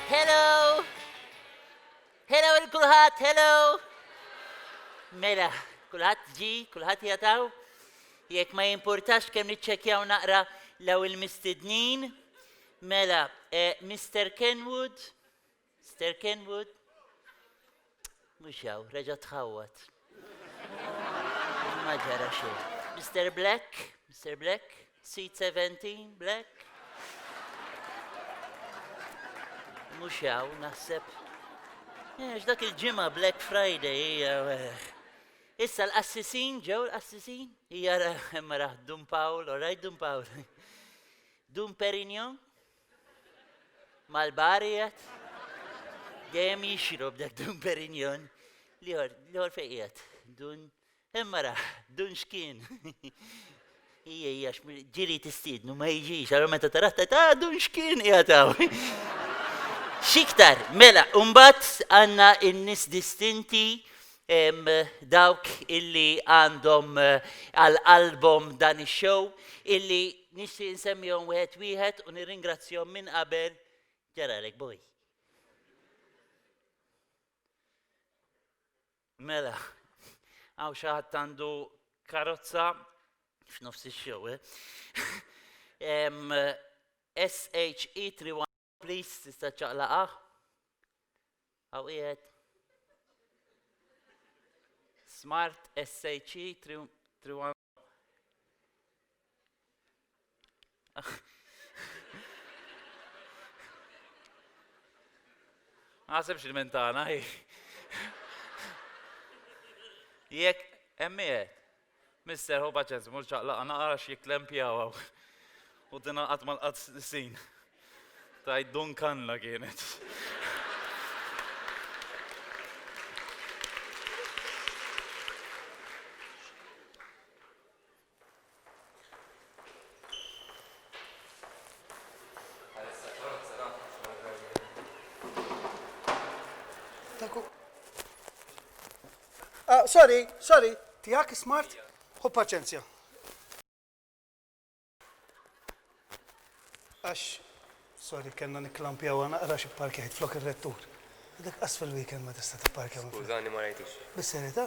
Hello! Hello il kulħadd, hello! Mela, kulħadd ġi, kulħadd jataw? Jekk ma jimpurtax kemm niċċekkjaw naqra law il-mistednin. Mela, eh, Mr. Kenwood, Mr. Kenwood, mhux hawn, reġa' tħawwad. Ma ġara xejn. Mr. Black, Mr. Black, seat 17, Black. Mhux hawn, naħseb. Eh, dak il-ġimgħa Black Friday hija. Eh. Issa l-qassisin ġew l-qassisin? Hija hemm raħ Dun Pawl, all right Dun Pawl. Dun Perignon? Mal-bar qiegħed? Dejjem jixrob dak Dun Perignon. Liħor, liħor fejn qiegħed? Dun Imma ra, dun xkien. Ija, ija, ġiri tistiednu ma jiġix, għallu meta taraħ ta' ah, dun xkien qiegħed hawn. Xiktar, mela, mbagħad għandna n-nies distinti dawk illi għandhom eh, għal qalbhom dan ix-show illi nixtieq insemmihom wieħed wieħed u nirringrazzjahom minn qabel ġaralek boj. Mela, hawn xi ħadd għandu karozza f'nofs ix-show, eh? SHE 31 please tista' ċaqlaqa? Hawn qiegħed. Smart SHE 31 Naħsebx li minn tagħna hi. Jekk hemm qiegħed. Mister ħu paċenza, mhux ċaqlaqa naqra x'jikklempjaw hawn. U tingħaqad mal-qaddisin. Tgħid Dun Kanla kienet. Ah, sorry, sorry, tijak smart? Hu paċenzja. Għax, sorry, kellna nikklampjawha naqra xi pparkjajt flok ir-rettur. Dak qas fil-weekend ma tista' tipparkja minflok. Skużani ma rajtux. Bis-serjetà?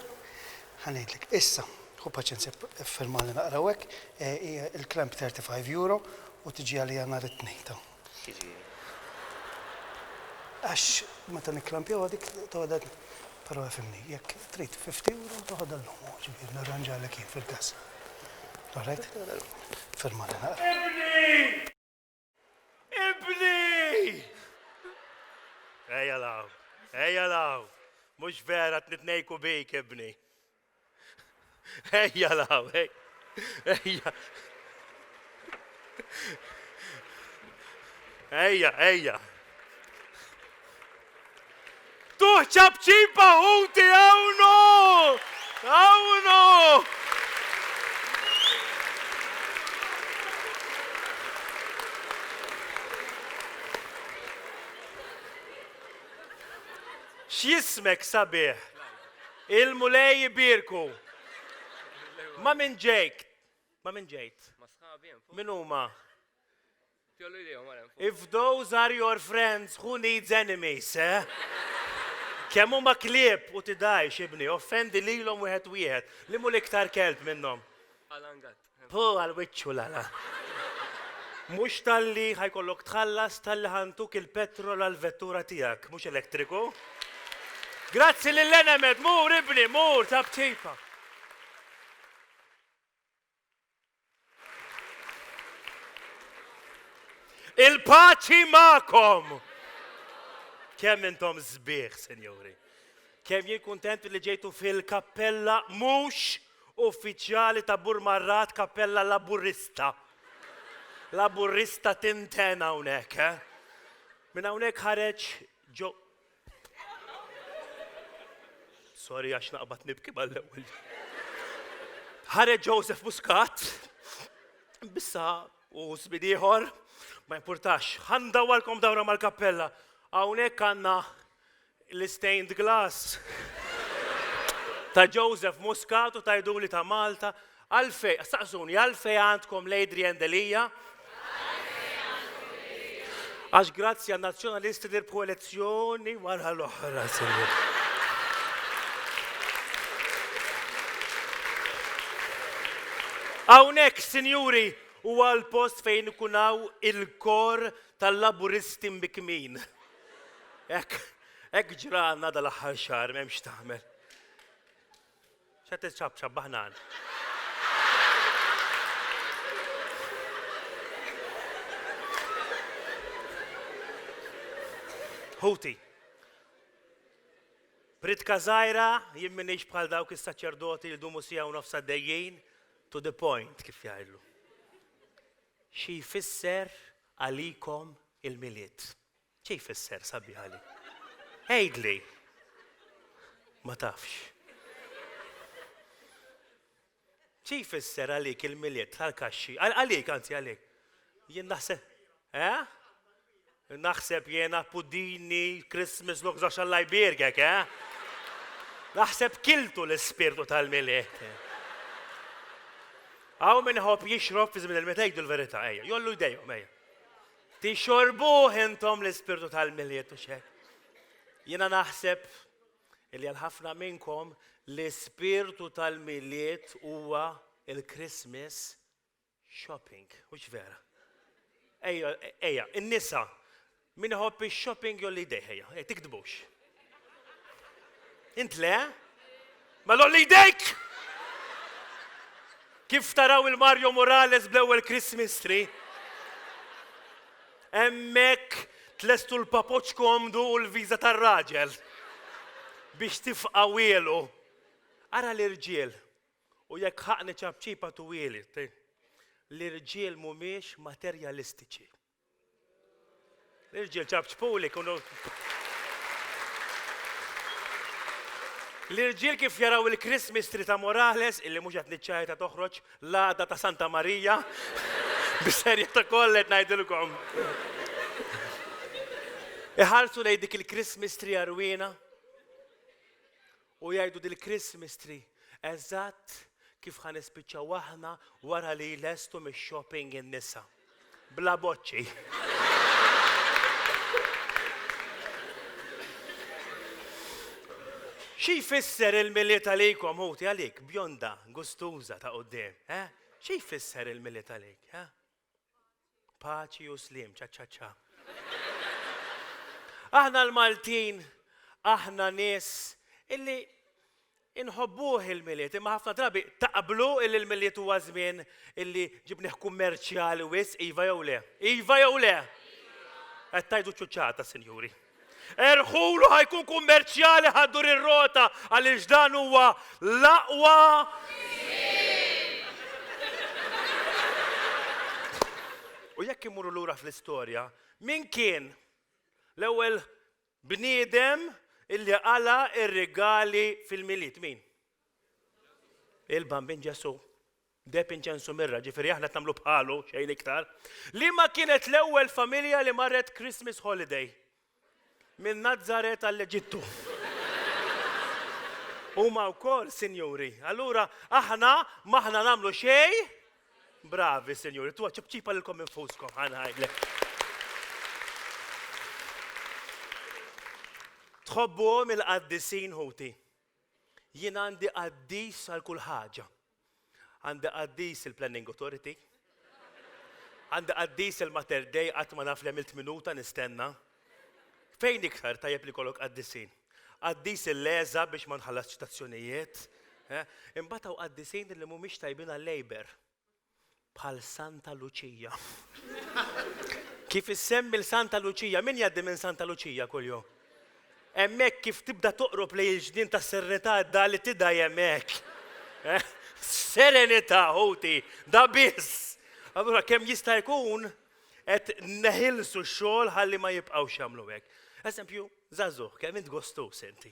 Ħa ngħidlek. Issa, ħu paċenzja iffirmali naqra hawnhekk, hija il-clamp 35 euro u tiġi għalija nhar it-Tnejn ta'. X'jiġifieri? Għax meta nikklampjawha dik toħodha Però ifhimni, jekk trid 50 euro toħodha llum u ġifieri nirranġalek jien fil-każ. All right? Firmali naqra. Ibni! Ibni! Ejja 'l hawn, ejja 'l hawn. Mhux vera qed nitnejku bik, ibni. Ejja 'l hawn, ejja. Ejja, ejja. Tuh ċapċipa ħuti hawnhu! Hawnhu! X'jismek sabiħ? Il-Mulej ibierku. Ma' min ġejt? Ma' min ġejt? Ma' sħabi hemm fuq. Min huma? Tjollu jdejhom għal hemm fuq. If those are your friends, who needs enemies, eh? Kemm huma klieb u tidgħix, ibni, offendi lilhom wieħed wieħed. Li mhu l-iktar kelb minnhom? Alan Gatt. Pu għal wiċċu l-għala. Mhux talli ħa jkollok tħallas talli ħa ntuk il-petrol għall-vettura tiegħek, mhux elettriku. Grazzi lil Enemed, mur ibni, mur, tabċipa. Il-paċi magħkom! Kemm intom sbieħ, sinjuri. Kemm jien kuntent li ġejtu fil-kappella mhux uffiċjali ta' Burmarrad, kappella Laburista. Laburista tinten hawnhekk, eh? Minn hawnhekk ħareġ ġo Sorry għax naqbad nibki mal-ewwel. Ħareġ Joseph Muscat, bissa u żmien ieħor, ma jimpurtax. Ħa ndawwarkom dawra mal-kappella. Hawnhekk għandna l-stained glass ta' Joseph Muscat u tgħiduli ta' Malta. Għalfej, staqsuni, għalfej għandkom l-Adrian Delia? Għax grazzi għan nazzjonalisti nirbħu elezzjoni wara l-oħra, sinjur. Hawnhekk, sinjuri, huwa l-post fejn ikun hawn il-kor tal-Laburisti mbikmin. Hekk, hekk ġralna dal-aħħar xahar m'hemmx tagħmel. X'qed tiċċapċap baħnan? Ħuti, pritka żgħira jien m'iniex bħal dawk is-saċerdoti li jdumu siegħa u nofs għaddejjin, to the point kif jgħidlu. Xi jfisser għalikom il-Milied? Xi jfisser sabiħ għalik? Għidli! Ma tafx. Xi jfisser għalik il-Milied tal-kaxxi? Għalik, anzi għalik. Jien naħseb, eh? Naħseb jiena pudini, Christmas looks għax Alla jbierkek, eh? Naħseb kiltu l-ispirtu tal-Milied. Hawn min iħobb jixrob fi żmien il-Milied, għidu l-verità, ejja, jollu jdejhom, ejja. Tixorbuh intom l-ispirtu tal-Milied u xek. Jiena naħseb illi għal ħafna minnkom l-ispirtu tal-Milied huwa il-Christmas shopping, hux vera? Ejja, ejja, in-nisa, min iħobb ix-shopping jolli jdejh, ejja, ejja, tikdbux. Int le? Mela għolli jdejk! Kif taraw il-Mario Morales bl-ewwel Christmas tree? Hemmhekk tlestu l-papoċ komdu u l-viża tar-raġel biex tifqa' wielu. Ara l-irġiel, u jekk ħaqni ċapċipa tuwieli, l-irġiel mhumiex materjalistiċi. L-irġiel ċapċpuli kunu. L-irġiel kif jaraw il-Christmas tree ta' Morales, illi mhux qed niċċajta toħroġ l-għada ta' Santa Marija, bis-serjetà kollha qed ngħidilkom. Iħarsu lejn dik il-Christmas tree għarwiena U jgħidu dil-Christmas tree eżatt kif ħa nispiċċaw aħna wara li jlestu mix-shopping in-nisa. Bla boċċi. Xi jfisser il-Milied għalikom ħuti għalik, bjonda, gustuża ta' quddiem, eh? Xi jfisser il-Milied għalik, eh? Paċi u sliem, ċa ċa ċa. Aħna l-Maltin, aħna nies illi inħobbuh il-Milied, imma ħafna drabi taqblu illi l-Milied huwa żmien illi ġibnih kummerċjali wisq, iva jew le? Iva jew le? Qed tgħidu ċuċata, sinjuri. Erħulu ħa jkun kummerċjali ħa ddur ir-rota għaliex dan huwa l-aqwa U jekk immorru lura fl-istorja, min kien l-ewwel bniedem illi qala ir-rigali fil-Milied? Min? Il-Bambin Ġesu. Deheb inċensu mirra, ġifieri aħna qed nagħmlu bħalu, xejn iktar. Liema kienet l-ewwel familja li marret Christmas holiday? Minn Nazaret għall-Eġittu. Huma wkoll, sinjuri. Allura aħna m'aħna nagħmlu xejn. Bravi, sinjuri, tuha ċipċipa lilkom infuskom, ħa ngħidlek. Tħobbuhom il-qaddisin ħuti. Jien għandi qaddis għal kull ħaġa. Għandi qaddis il-Planning Authority. Għandi qaddis il-Mater Dei qatt ma naf li għamilt minuta nistenna. Fejn iktar tajjeb li jkollok qaddisin? Qaddis il-leża biex ma nħallas ċitazzjonijiet. Eh? Imbagħad hawn qaddisin li mhumiex tajbin għal-Labour. Bħal Santa Luċija. Kif issemmi l-Santa Luċija, min jgħaddi minn Santa Luċija kuljum? Hemmhekk kif tibda toqrob lejn il-ġnien tas-Serenità da li tidgħi hemmhekk. Eh? Serenità, ħuti, da biss. Allura kemm jista' jkun qed neħilsu x-xogħol ħalli ma jibqgħux jagħmlu hekk. Eżempju, żagħżugħ, kemm int gostuż inti.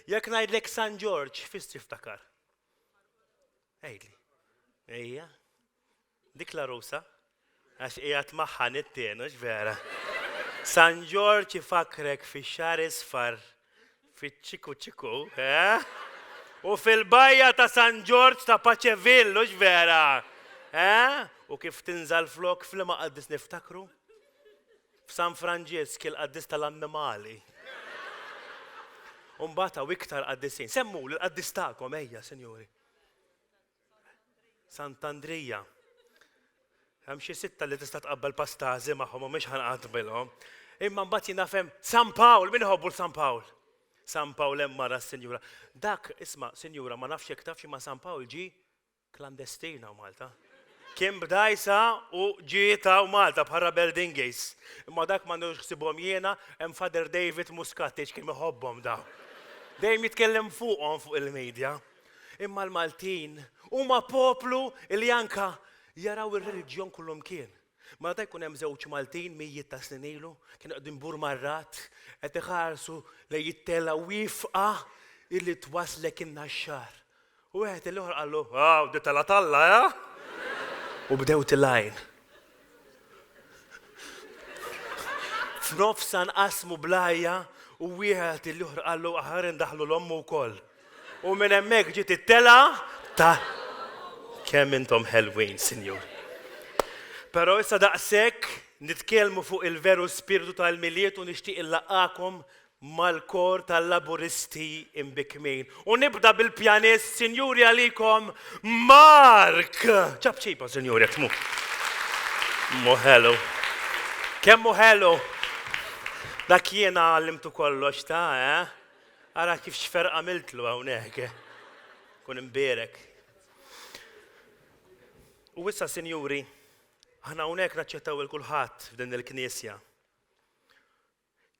Jekk ngħidlek San Ġorġ, fis tiftakar? Għidli. Ejja. Dik l-għarusa. Għax qiegħed magħha nittien, hux vera? San Ġorġ ifakrek fix-xahar isfar, fiċ-ċiku ċiku, eh? U fil-bajja ta' San Ġorġ ta' Paċeville, hux vera? Eh? U kif tinżal flok f'liema qaddis niftakru? F'San Franġisk il-qaddis tal-annimali. U mbagħad hawn iktar qaddisin. Semmuli l-qaddis tagħkom, ejja, sinjuri. Sant'Andrija. Hemm xi sitta li tista' tqabbel pastażi magħhom u mhux ħanqabilhom. Imma mbagħad jiena fhem San Pawl, min iħobbu l-San Pawl? San Pawl hemm mara s-sinjura. Dak, isma', sinjura, ma nafx jekk tafx imma San Pawl ġie klandestin hawn Malta. Kien b'dgħajsa u ġiet hawn Malta bħal Rabel Dingis. Imma dak m'għandux ħsibhom jiena, hemm Father David Muscat tgħidx kemm iħobbhom dawn. Dejjem jitkellem fuqhom fuq il-media. Imma l-Maltin huma poplu li anka jaraw ir-reliġjon kullumkien. Mela ta' jkun hemm żewġ Maltin mijiet ta' snin ilu, kienu qegħdin Burmarrad, qed iħarsu lejn it-tela wieqfa illi twasslek in-Naxxar. U wieħed lill-ieħor qallu, Aw, di tela t'Alla, eh? U bdew tilgħin. F'nofsha nqasmu bl-għajja u wieħed lill-ieħor qallu aħjar indaħħlu l-ommu wkoll. U minn hemmhekk ġiet it-telgħa ta' Kemm intom ħelwin, Sinjur. Però issa daqshekk nitkellmu fuq il-veru spirtu tal-Milied u nixtieq inlaqqagħkom mal-kor tal-Laburisti imbikkmin. U nibda bil-pjanist, sinjuri għalikom, Mark! Ċapċipa, sinjuri, jekk tmur. Mu ħelu. Kemm hu ħelu. Dak jiena għallimtu kollox ta' eh? Ara kif x'ferq għamiltlu hawnhekk. Kun imbierek. U issa, sinjuri, aħna hawnhekk naċċettaw il kulħadd f'din il-knisja.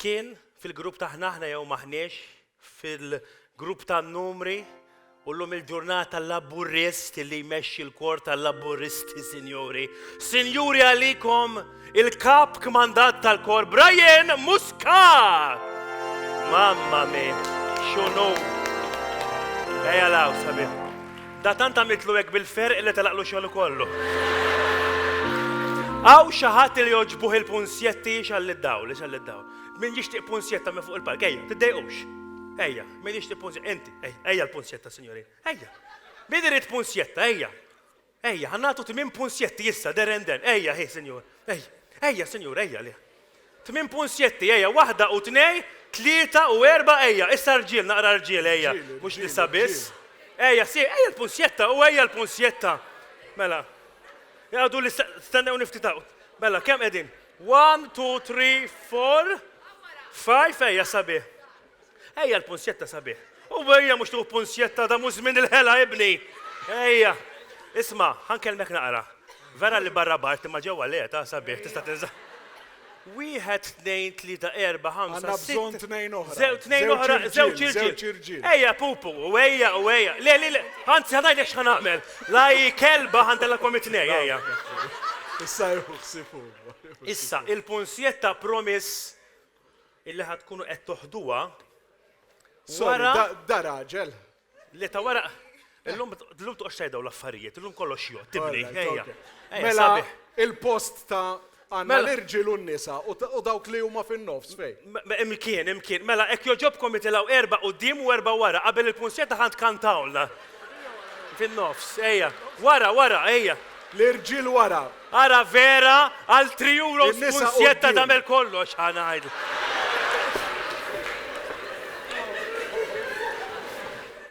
Kien fil-grupp t'aħna aħna jew m'aħniex, fil-grupp tan-numri, u llum il-ġurnata Laburist li jmexxi l-kor tal-Laburisti, sinjuri. Sinjuri għalikom il-kap kmandat tal-kor Brian Muscat! Mamma mia, x'unur! Ejja law, sabiħ. Da tant għamiltlu hekk bil-ferq li telaqlu xogħlu kollu. Hawn xi ħadd li jogħġbuh il-punsjetti ixgħal id-dawl, ixgħal id-dawl. Min jixtieq punsjetta minn fuq il-palk, ejja, tiddejqux. Ejja, min jixtieq punsjetta, inti, ejja, ejja l-punsjetta, sinjorin. Ejja. Min irid punsjetta, ejja. Ejja, ħa nagħtu tmien punsjetti issa, there and then. Ejja, hi, sinjur. Ejja, ejja, sinjur, ejja li. Tmien punsjetti, ejja, waħda u tnej, tlieta u erba', ejja, issa rġiel, naqra rġiel, ejja, mhux nisa biss. Ejja, si, ejja l-punsjetta, u ejja l-punsjetta. Mela, jgħadu li stennew niftit Mela, kemm qegħdin? 1, 2, 3, 4, 5, ejja sabiħ. Ejja l-punsjetta sabiħ. U ejja mhux tuħ punsjetta da mhux żmien il-ħela ibni. Ejja. Isma', ħa nkellmek naqra. Vera li barra Bart imma ġewwa le ta' sabiħ tista' tinża'. Wieħed, tnejn, tlieta, erba', ħamsa, Għandna sitt. bżonn tnejn oħra. Zew, tnejn oħra, żewġ irġiel. Żewġ irġiel. Ejja pupu, u ejja, u ejja. Le, le, le, anzi ħa ngħidlek x'ħa nagħmel. La hi kelba ħa ntellagħkom it-tnejn, ejja. Issa jieħu ħsieb hu. Issa, il-punsjetta promise Illi ħa tkunu qed toħduha Sorry, wara. da raġel. Le ta' wara. Illum illum toqgħodx tgħid dawn l-affarijiet, illum kollox jgħodd, tibni, ejja. Mela, il-post ta' għandna l-irġiel u n-nisa u dawk li huma fin-nofs fejn? Imkien, imkien. Mela, hekk jogħġobkom itilgħu erba' quddiem u erba' wara. Qabel il-punsetta ħa tkantawlna. Fin-nofs, ejja. Wara, wara, ejja. L-irġiel wara. Ara vera għal 3 euros In-nisa punsjetta quddiem. tagħmel kollox ħa ngħid.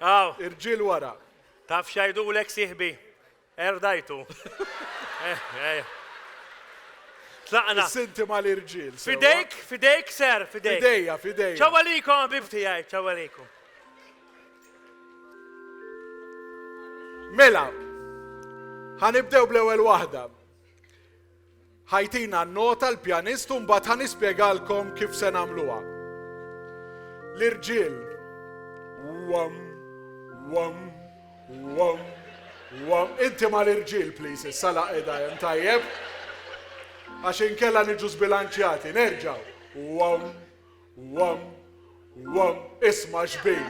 Aw. Irġiel wara. Taf x'għidulek sieħbi? Erdajtu. Eh, ejja. Tlaqna. Is-sinti mal-irġiel. sewwa? Fidejk, fidejk ser, fidejk. Fidejja, fidejja. Ċaw għalikom ħbib tiegħi, ċaw għalikom. Mela, ħa nibdew bl-ewwel waħda. Ħajtina n-nota l-pjanist u mbagħad ħa nispjegalkom kif se nagħmluha. L-irġiel. Wam, wam, wam, wam. Inti mal-irġiel, please, issa laqeda hemm tajjeb. Għax inkella niġu żbilanċjati, nerġgħu. Wam, Wam, wam, isma' xbin.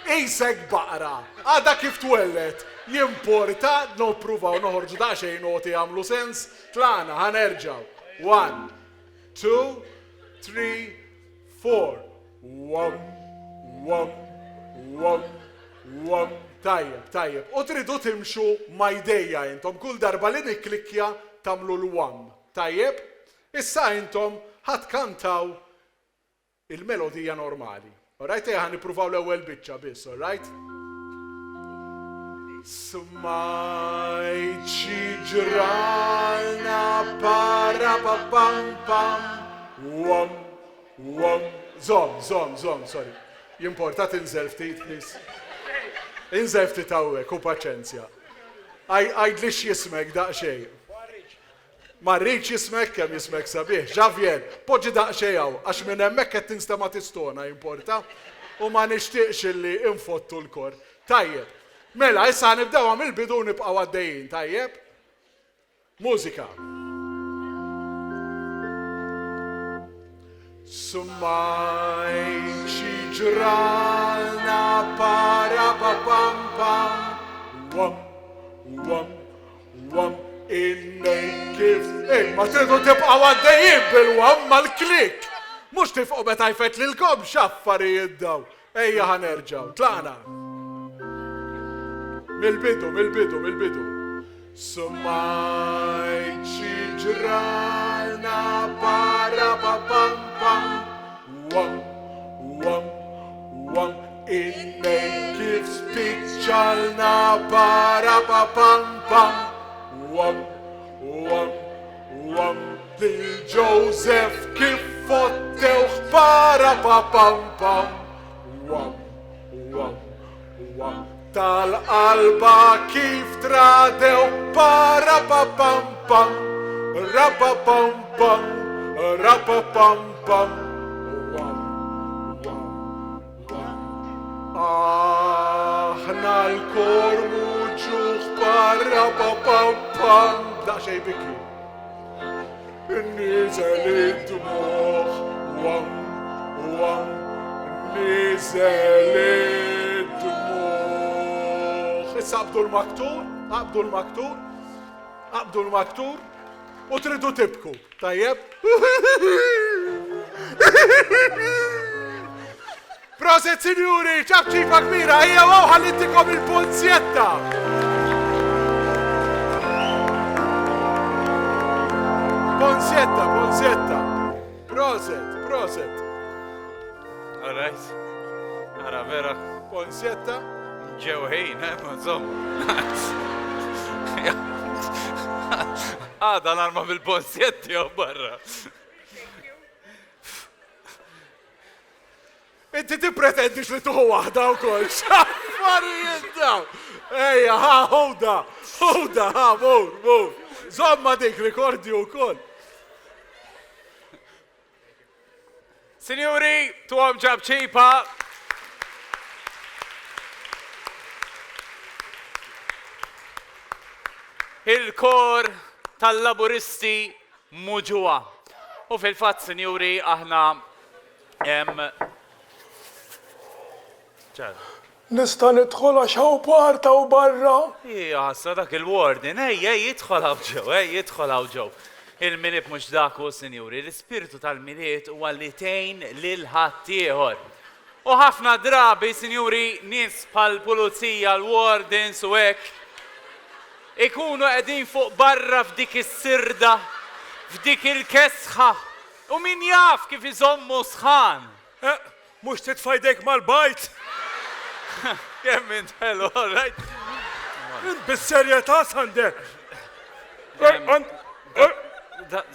Qisek baqra, għadha kif twelled. Jimporta noppruvaw noħorġu daqsxejn noti jagħmlu sens? Tlaqna, ħa nerġgħu. One, two, three, four. Wam, wam, wam, wam. Tajjeb, tajjeb. U tridu timxu ma' jdejja intom. Kull darba li nikklikkja tagħmlu l-wam. Tajjeb? Issa intom ħa tkantaw il-melodija normali. Alright, ejja ħa nippruvaw l-ewwel biċċa biss, alright? Smajt xi ġralna para pa pam pam wam wam Żomm, żomm, żomm, sorry. Jimporta tinżel ftit, please? Inżel ftit hawnhekk u paċenzja. Għidli x'jismek daqsxejn. Ma rridx jismek kemm jismek sabiħ. Xavier, poġġi daqsxejn hawn, għax minn hemmhekk qed tinstema' tistona jimporta u ma nixtieqx illi infottu l-kor. Tajjeb. Mela, issa ħa nibdewha mill-bidu u nibqgħu għaddejjin, tajjeb? Mużika. Smajt xi ġralna para pa pam pam wam wam Wam innejn kif Imma tridu tibqgħu għaddejjin bil-wam mal-klik! Mhux tifqu meta jfettlilkom x'affarijiet dawn! Ejja ħa nerġgħu. Tlaqna. Mill-bidu, mill-bidu, mill-bidu. Smajt xi ġralna para pa pam pam wam wam wam Innejn kif spiċċalna para pa pam pam wam wam wam lil Joseph kif fottewh para pa pam pam wam wam wam tal-qalba kif tradew para pa pam pam rapa pam pam rapa pam pam wam wam Aħna l-kor muġuħ barra pa pam pam daqsxejn biki. Niżel id-dmuħ wam wam niżel id-dmuħ. Issa qabdu l-maktur, qabdu l-maktur, qabdu l-maktur u tridu tibku. Tajjeb? Proset sinjuri, ċapċipa kbira, ejja għaw ħallintikom il-ponzjetta. Ponzjetta, ponzjetta. Proset, proset. All right. Ara, vera. Ponzjetta. Ġew ħin, eh, ma insomma. Għada l-arma bil-ponzjetti jew barra. Inti tippretendix li tuħu waħda wkoll. X'affarijiet dawn! Ejja, ħa, ħuda, ħuda, ħa, mur, mur. Żomma dik rikordju wkoll. Sinjuri, tuhom ċapċipa. Il-kor tal-Laburisti muġugħa. U fil-fatt, sinjuri, aħna Nista' nidħol għax hawn part hawn barra? Hi ħasra dak il-warden, ej, ej, idħol hawn ġew, ej, idħol hawn ġew. Il-Milied mhux dak hu, sinjuri, l-ispirtu tal-Milied huwa li tgħin lil ħaddieħor. U ħafna drabi, sinjuri, nies bħall-pulizija, l-wardens u hekk, ikunu qegħdin fuq barra f'dik is-sirda, f'dik il-kesħa, u min jaf kif iżommu sħan. Eh, mhux titfa' jdejk mal-bajd! Kemm int ħelu, all right. Int bis-serjetà, Sander!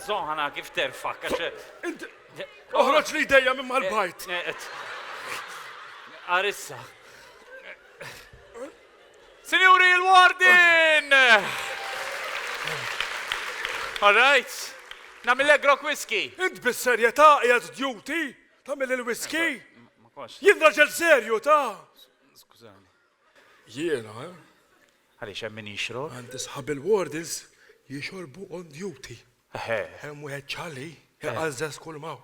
Żoħna kif terfak, għax. Int oħroġ li jdejja minn mal-bajd. Arissa. Sinjuri il-Warden! All right. Nagħmillek grok whisky. Int bis-serjetà qiegħed duty tagħmel il-whisky? Jien raġel serju ta'. Skużani. Jiena, eh? Għaliex hemm min jixrob? Għandi sħab il-wardens jixorbu on duty. Hemm wieħed Charlie iqażżeż kull m'hawn.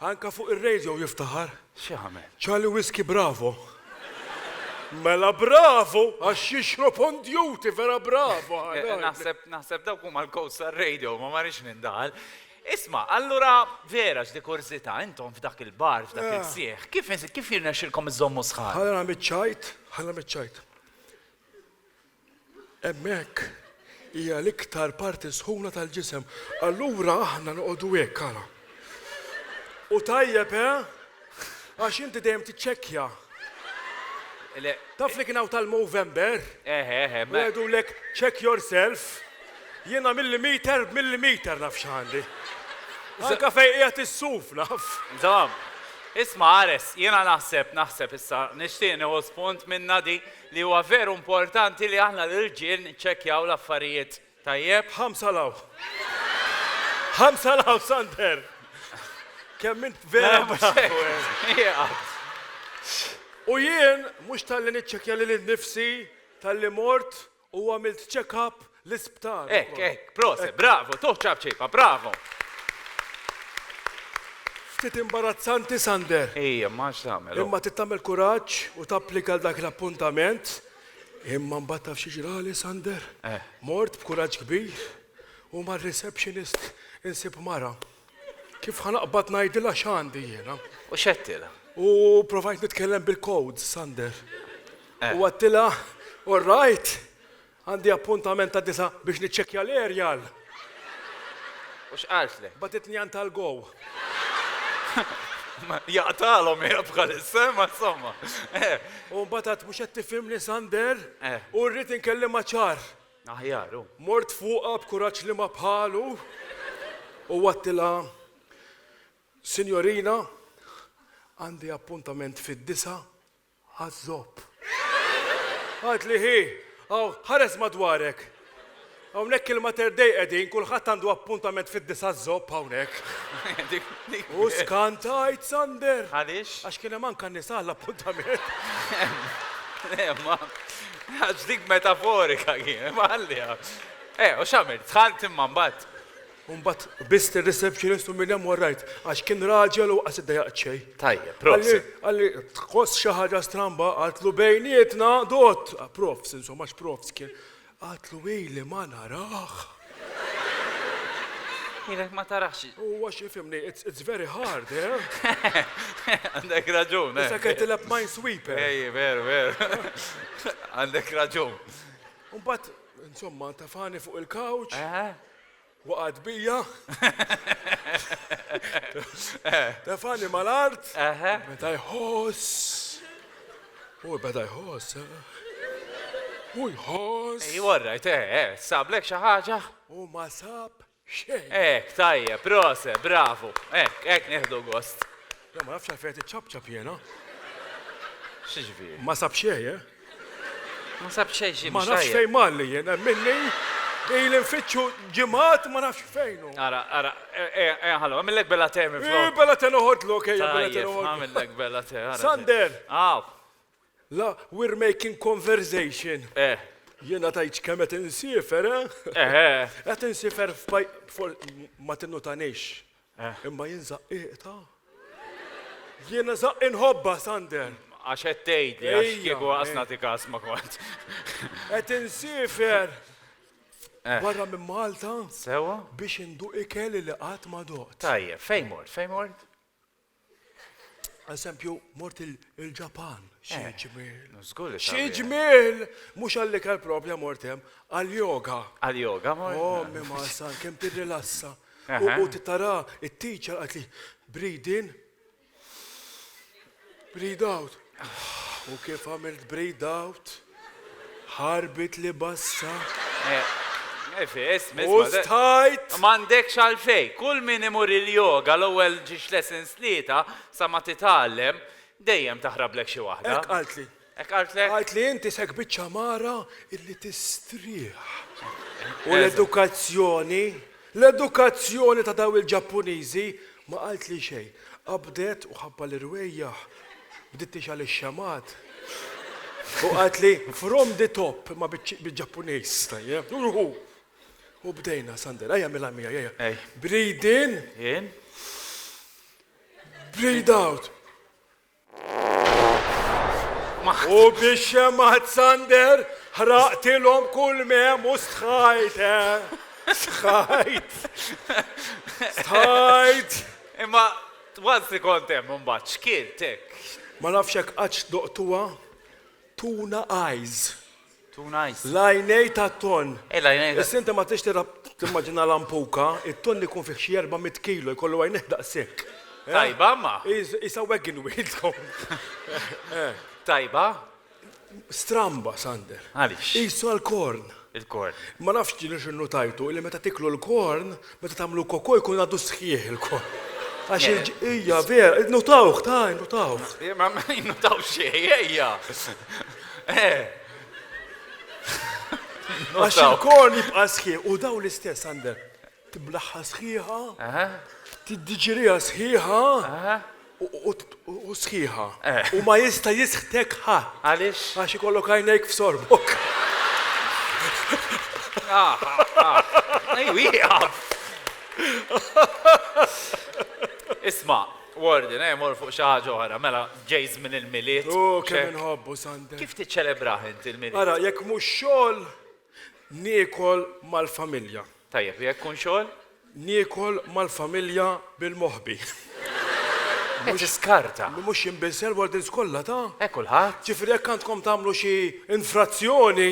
Anke fuq ir-radio jiftaħar. X'jagħmel? Charlie Whiskey bravo. Mela bravo għax jixrob on duty vera bravo. Naħseb naħseb dawk huma l-codes tar-radio ma ma rridx nindaħal. Isma', allura vera x'di kurżità, intom f'dak il-bar, f'dak il-ksieħ, kif kif jirnexxilkom iżżommu sħan? Ħalli nagħmel ċajt, ħalli nagħmel ċajt. Hemmhekk. Hija l-iktar parti sħuna tal-ġisem. Allura aħna noqogħdu hekk, ara. U tajjeb, eh? Għax inti dejjem tiċċekkja. Taf li kien hawn tal-Movember? Eħe, eħe. U jgħidulek check yourself. Jiena millimeter b'millimeter naf x'għandi. Anka fejn qiegħed is-suf naf. Insomma, isma' ħares, jiena naħseb, naħseb issa, nixtieq nieħu spunt minnha di li huwa veru importanti li aħna l-irġiel niċċekkjaw l-affarijiet. Tajjeb? Ħamsa 'l hawn. Ħamsa 'l hawn, Sander! Kemm int vera bravu, eh. U jien mhux talli niċċekkja lili nnifsi, talli mort U għamilt check up l-isptar ukoll. Hekk, hekk, proset, bravo, tuh ċapċipa, bravo! Ftit imbarazzanti Sander. Ejja, ma x'tagħmel. Imma trid tagħmel kuraġġ u tapplika għal dak l-appuntament. Imma mbagħad taf xi ġrali Sander? Eh. Mort b'kuraġġ kbir u mar-receptionist insib mara. Kif ħa naqbad ngħidilha x'għandi jiena? U x'għedtilha? U provajt nitkellem bil-codes, Sander. U għedtilha, all right, għandi appuntament tad-disgħa biex niċċekkja l-aerial. U x'qaltlek? Bagħtitni għand tal-go. Jaqtagħlhom hija bħalissa, imma insomma. U mbagħad għedt mhux qed tifhimni, Sander, u rrid inkellimha ċar. Aħjar hu. Mort fuqha b'kuraġġ liema bħalu u għadtilha, Sinjorina, għandi appuntament fid-disgħa għaż-zopp. Qaltli, Hi, hawn, ħares madwarek. Hawnhekk il-Mater Dei qegħdin, kulħadd għandu appuntament fid-disgħa għaż-zopp hawnhekk. U skantajt, Sander! Għaliex? Għax kien hemm anke n-nisa għall-appuntament. Le, ma għax dik metaforika kien, ma ħalliha. Eh, u x'għamilt? Dħalt imma mbagħad. U mbagħad bist ir-receptionist u minn hemm warrajt, għax kien raġel u qas iddejjaqt xejn. Tajjeb, prosit. Qalli, tħoss xi ħaġa stramba, qaltlu bejnietna, dott, profs, insomma, għax profs kien. Għadtlu ili ma narah. Ilek ma tarax. Huwa x'ifhimni, it's, it's very hard, eh? Għandek raġun, eh? Issa qed tilgħab Minesweeper. Ej, veru, veru. Għandek raġun. U mbagħad, insomma, tafani fuq il-couch. Waqgħet bija. Tefani mal-art. Beda jħoss. U beda jħoss. Eh. U jħoss. Ej, warrajt, eh, eh, sablek xi ħaġa? U ma sab xejn. Ek, tajjeb, prose, bravo. Ek, ek nieħdu gost. Ja, ma nafx għalfejn qed iċċapċap jiena. X'jiġifieri? Ma sab xejn, eh? Ma sab xejn xi Ma nafx fejn malli jien, minni ili nfittxu ġimgħat ma nafx fejn hu. Ara, ara, eh, eh, ħallu, għamillek bella te minn flok. Eh, bella te noħodlok, ejja, bella te noħodlok. Għamillek bella te, ara. Sander! Aw. La, we're making conversation. Eh. Jiena tgħidx kemm qed insiefer, eh? Eh, eh. Qed insiefer f'paj, ma tinnutanix. Imma jien żaqqieq ta'. Jiena żaqqi nħobbha, Sander. Għax qed tgħidli, għax kieku għas nagħti każ ma kont. Qed insiefer barra minn Malta. Sewwa? Biex induq ikel li qatt ma doqt. Tajjeb, fejn mort? Fejn mort? Eżempju, mort il-Ġapan, xi ġmiel. Żgur li Xi ġmiel! Mhux għall-ikel propja mort hemm, għall-yoga. Għall-yoga mort? Ommi ma san, kemm tirrilassa. U tara, it-teacher qaltli, breathe in, breathe out. U kif għamilt breathe out, ħarbit li bassa. Fis, U stajt! M'għandekx għalfejn. Kull min imur il-yoga l-ewwel ġiex lessons tlieta sa ma titgħallem, dejjem taħrablek xi waħda. Hekk qaltli. Hekk qaltlek? Qaltli inti sek biċċa mara illi tistrieħ. U l-edukazzjoni, l-edukazzjoni ta' daw il-Ġappuniżi ma qaltli xejn. Qabdet u ħabba l-irwejjaħ bdiet tixgħel ix-xemgħat. U qaltli from the top, imma bil-Ġappuniż, tajjeb. U bdejna, Sander, ejja mela miegħi, ejja. Breathe in. In. Breathe out. U bix-xemgħat Sander ħraqtilhom kull m'hemm u stħajt, eh. Stħajt. Stħajt. Imma once li kont hemm imbagħad x'kilt hekk? Ma nafx hekk qattx doqtuha tuna eyes. Tuna ice. L-għajnej tat-tonn. Eh, l-għajnej ta' Issa inti ma tridx tira timmaġina lampuka, it-tonn ikun fih xi 400 kilo, jkollu għajnejh daqshekk. Eh? Tajba ma. Isa wagon wheel tkun. Eh. Tajba? Stramba, Sander. Għaliex? Isu għal-korn. Il-korn. Ma nafx ġieli x'innutajtu illi meta tiklu l-korn, meta tagħmlu koko jkun għadu sħiħ il-korn. Għax il-ġ- hija vera, nutawh, ta' nutawh. Ma nutaw xejn, ejja. Eh. Għax il-korn jibqa' sħiħ u daw l-istess Sander. Tiblaħħa sħiħa, tiddiġiriha sħiħa u sħiħa. U ma jista' jisħtek ħadd. Għaliex? Għax ikollok għajnejk f'sorbok. Ej, wieqaf. Isma', Warden, ejja mmorru fuq xi ħaġa oħra, mela ġej żmien il-Milied. Oh, kemm inħobbu Sander. Kif tiċċelebrah inti l-Milied? Ara, jekk mhux xogħol, niekol mal-familja. Tajjeb, jekk kun xogħol? Niekol mal-familja bil-moħbi. Qed tiskarta. Mhux jinbisel wardens kollha ta'. Eh kulħadd. Ġifieri jekk għandkom tagħmlu xi infrazzjoni,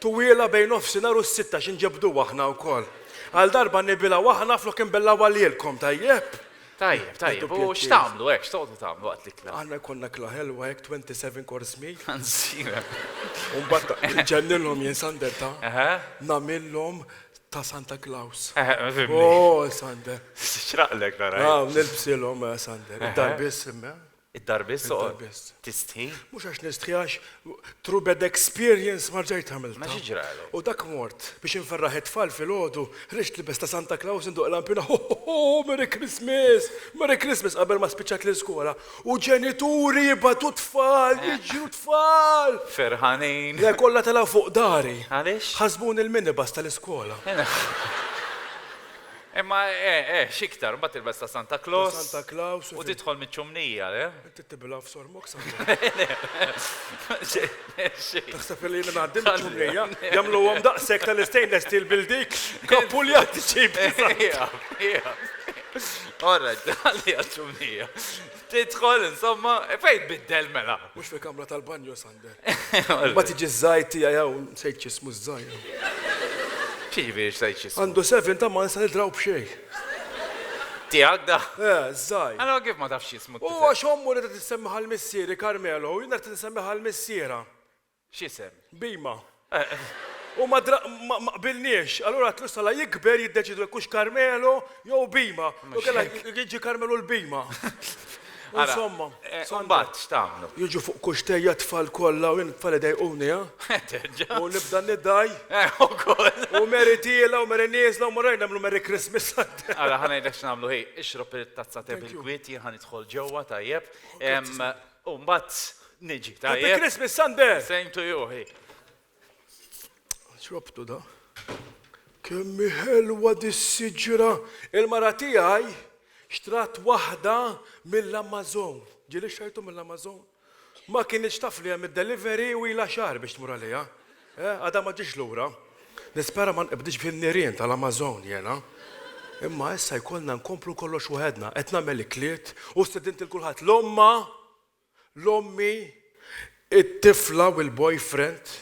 tuwiela bejn nofsinhar u s-sitta xi nġebbduha aħna wkoll. Għal darba nibilgħu aħna flok inbellgħuha lilkom, tajjeb? Tajjeb, tajjeb. U x'tagħmlu hekk, x'toqgħodu tagħmlu waqt l-ikla? Aħna jkollna ikla ħelwa hekk 27 course meal. Anzina. U mbagħad nġennilhom jien Sander ta'. Nagħmilhom ta' Santa Claus. Oh, Sander. Xraqlek nara. Ah, nilbsilhom eh, Sander. Id-dar biss imma. Id-dar biss Id-dar biss. Tistħi? Mhux għax nistħi għax through bad experience ma rġajt għamiltha. Ma xi ġralek? U dak mort biex inferraħ it-tfal filgħodu, ħriġt libes ta' Santa Claus indoqq lampina ho ho ho Merry Christmas, Merry Christmas qabel ma spiċċat l-iskola. U ġenituri jibgħatu tfal, jiġru tfal! Ferħanin. Le kollha telgħu fuq dari. Għaliex? Ħasbuni l-minibus tal-iskola. Imma eh, eh, x'iktar, mbagħad tilbes ta' Santa Claus. Ta' Santa Claus. U tidħol miċ-ċumnija, le? Inti tibilha f'sormok Santa. Taħseb li jiena ngħaddi miċ-ċumnija? Jagħmluhom daqshekk tal-istainless steel bil-dik, kappuljati ġib. All right, għalli għal-ċumnija. Tidħol, insomma, fejn tbiddel mela? Mhux fil-kamra tal-banju, Sander. Ma tiġi ż-żgħir tiegħi hawn, nsejt x'ismu ż-żgħir. X'jiġifieri x'sejt x'ismu? Għandu seven ta' ma nista' nidraw b'xejn. Tiegħek da? Eh, żgħir. Allora kif ma tafx x'ismu U għax ommu ridet issemmiha għal missieri Carmelo u jiena rrid insemmiha għal missierha. X'isem? Bima. U ma dra ma ma qbilniex. Allura għedtlu issa la jikber jiddeċidu jekk hux Carmelo jew Bima. U kellha jiġi Carmelo l-Bima. Insomma. U mbagħad x'tagħmlu? Jiġu fuq kuxtejja t-tfal kollha u jien it-tfal idejquni, ha? Terġa'. U nibda nidgħi. Ukoll. U Mary tiela u Mary nieżla u morajn nagħmlu Merry Christmas. Ara ħa ngħidlek x'nagħmlu hi, ixrob it-tazza te bil-kwiet, jien ħa nidħol ġewwa tajjeb. U mbagħad niġi, tajjeb? Happy Christmas, Sander! Same to you, hi. Xrobtu da. Kemm hi ħelwa dis-siġra. Il-mara tiegħi xtrat waħda mill-Amazon. Ġieli xtrajtu mill-Amazon? Ma kinitx taf li hemm id-delivery u ilha xahar biex tmur għaliha. Eh, għadha ma ġietx lura. Nispera ma nqbditx fin-nirien tal-Amazon jiena. Imma issa jkollna nkomplu kollox waħedna. Qed nagħmel ikliet u stedint 'il kulħadd. L-omma, l-ommi, it-tifla u l-boyfriend,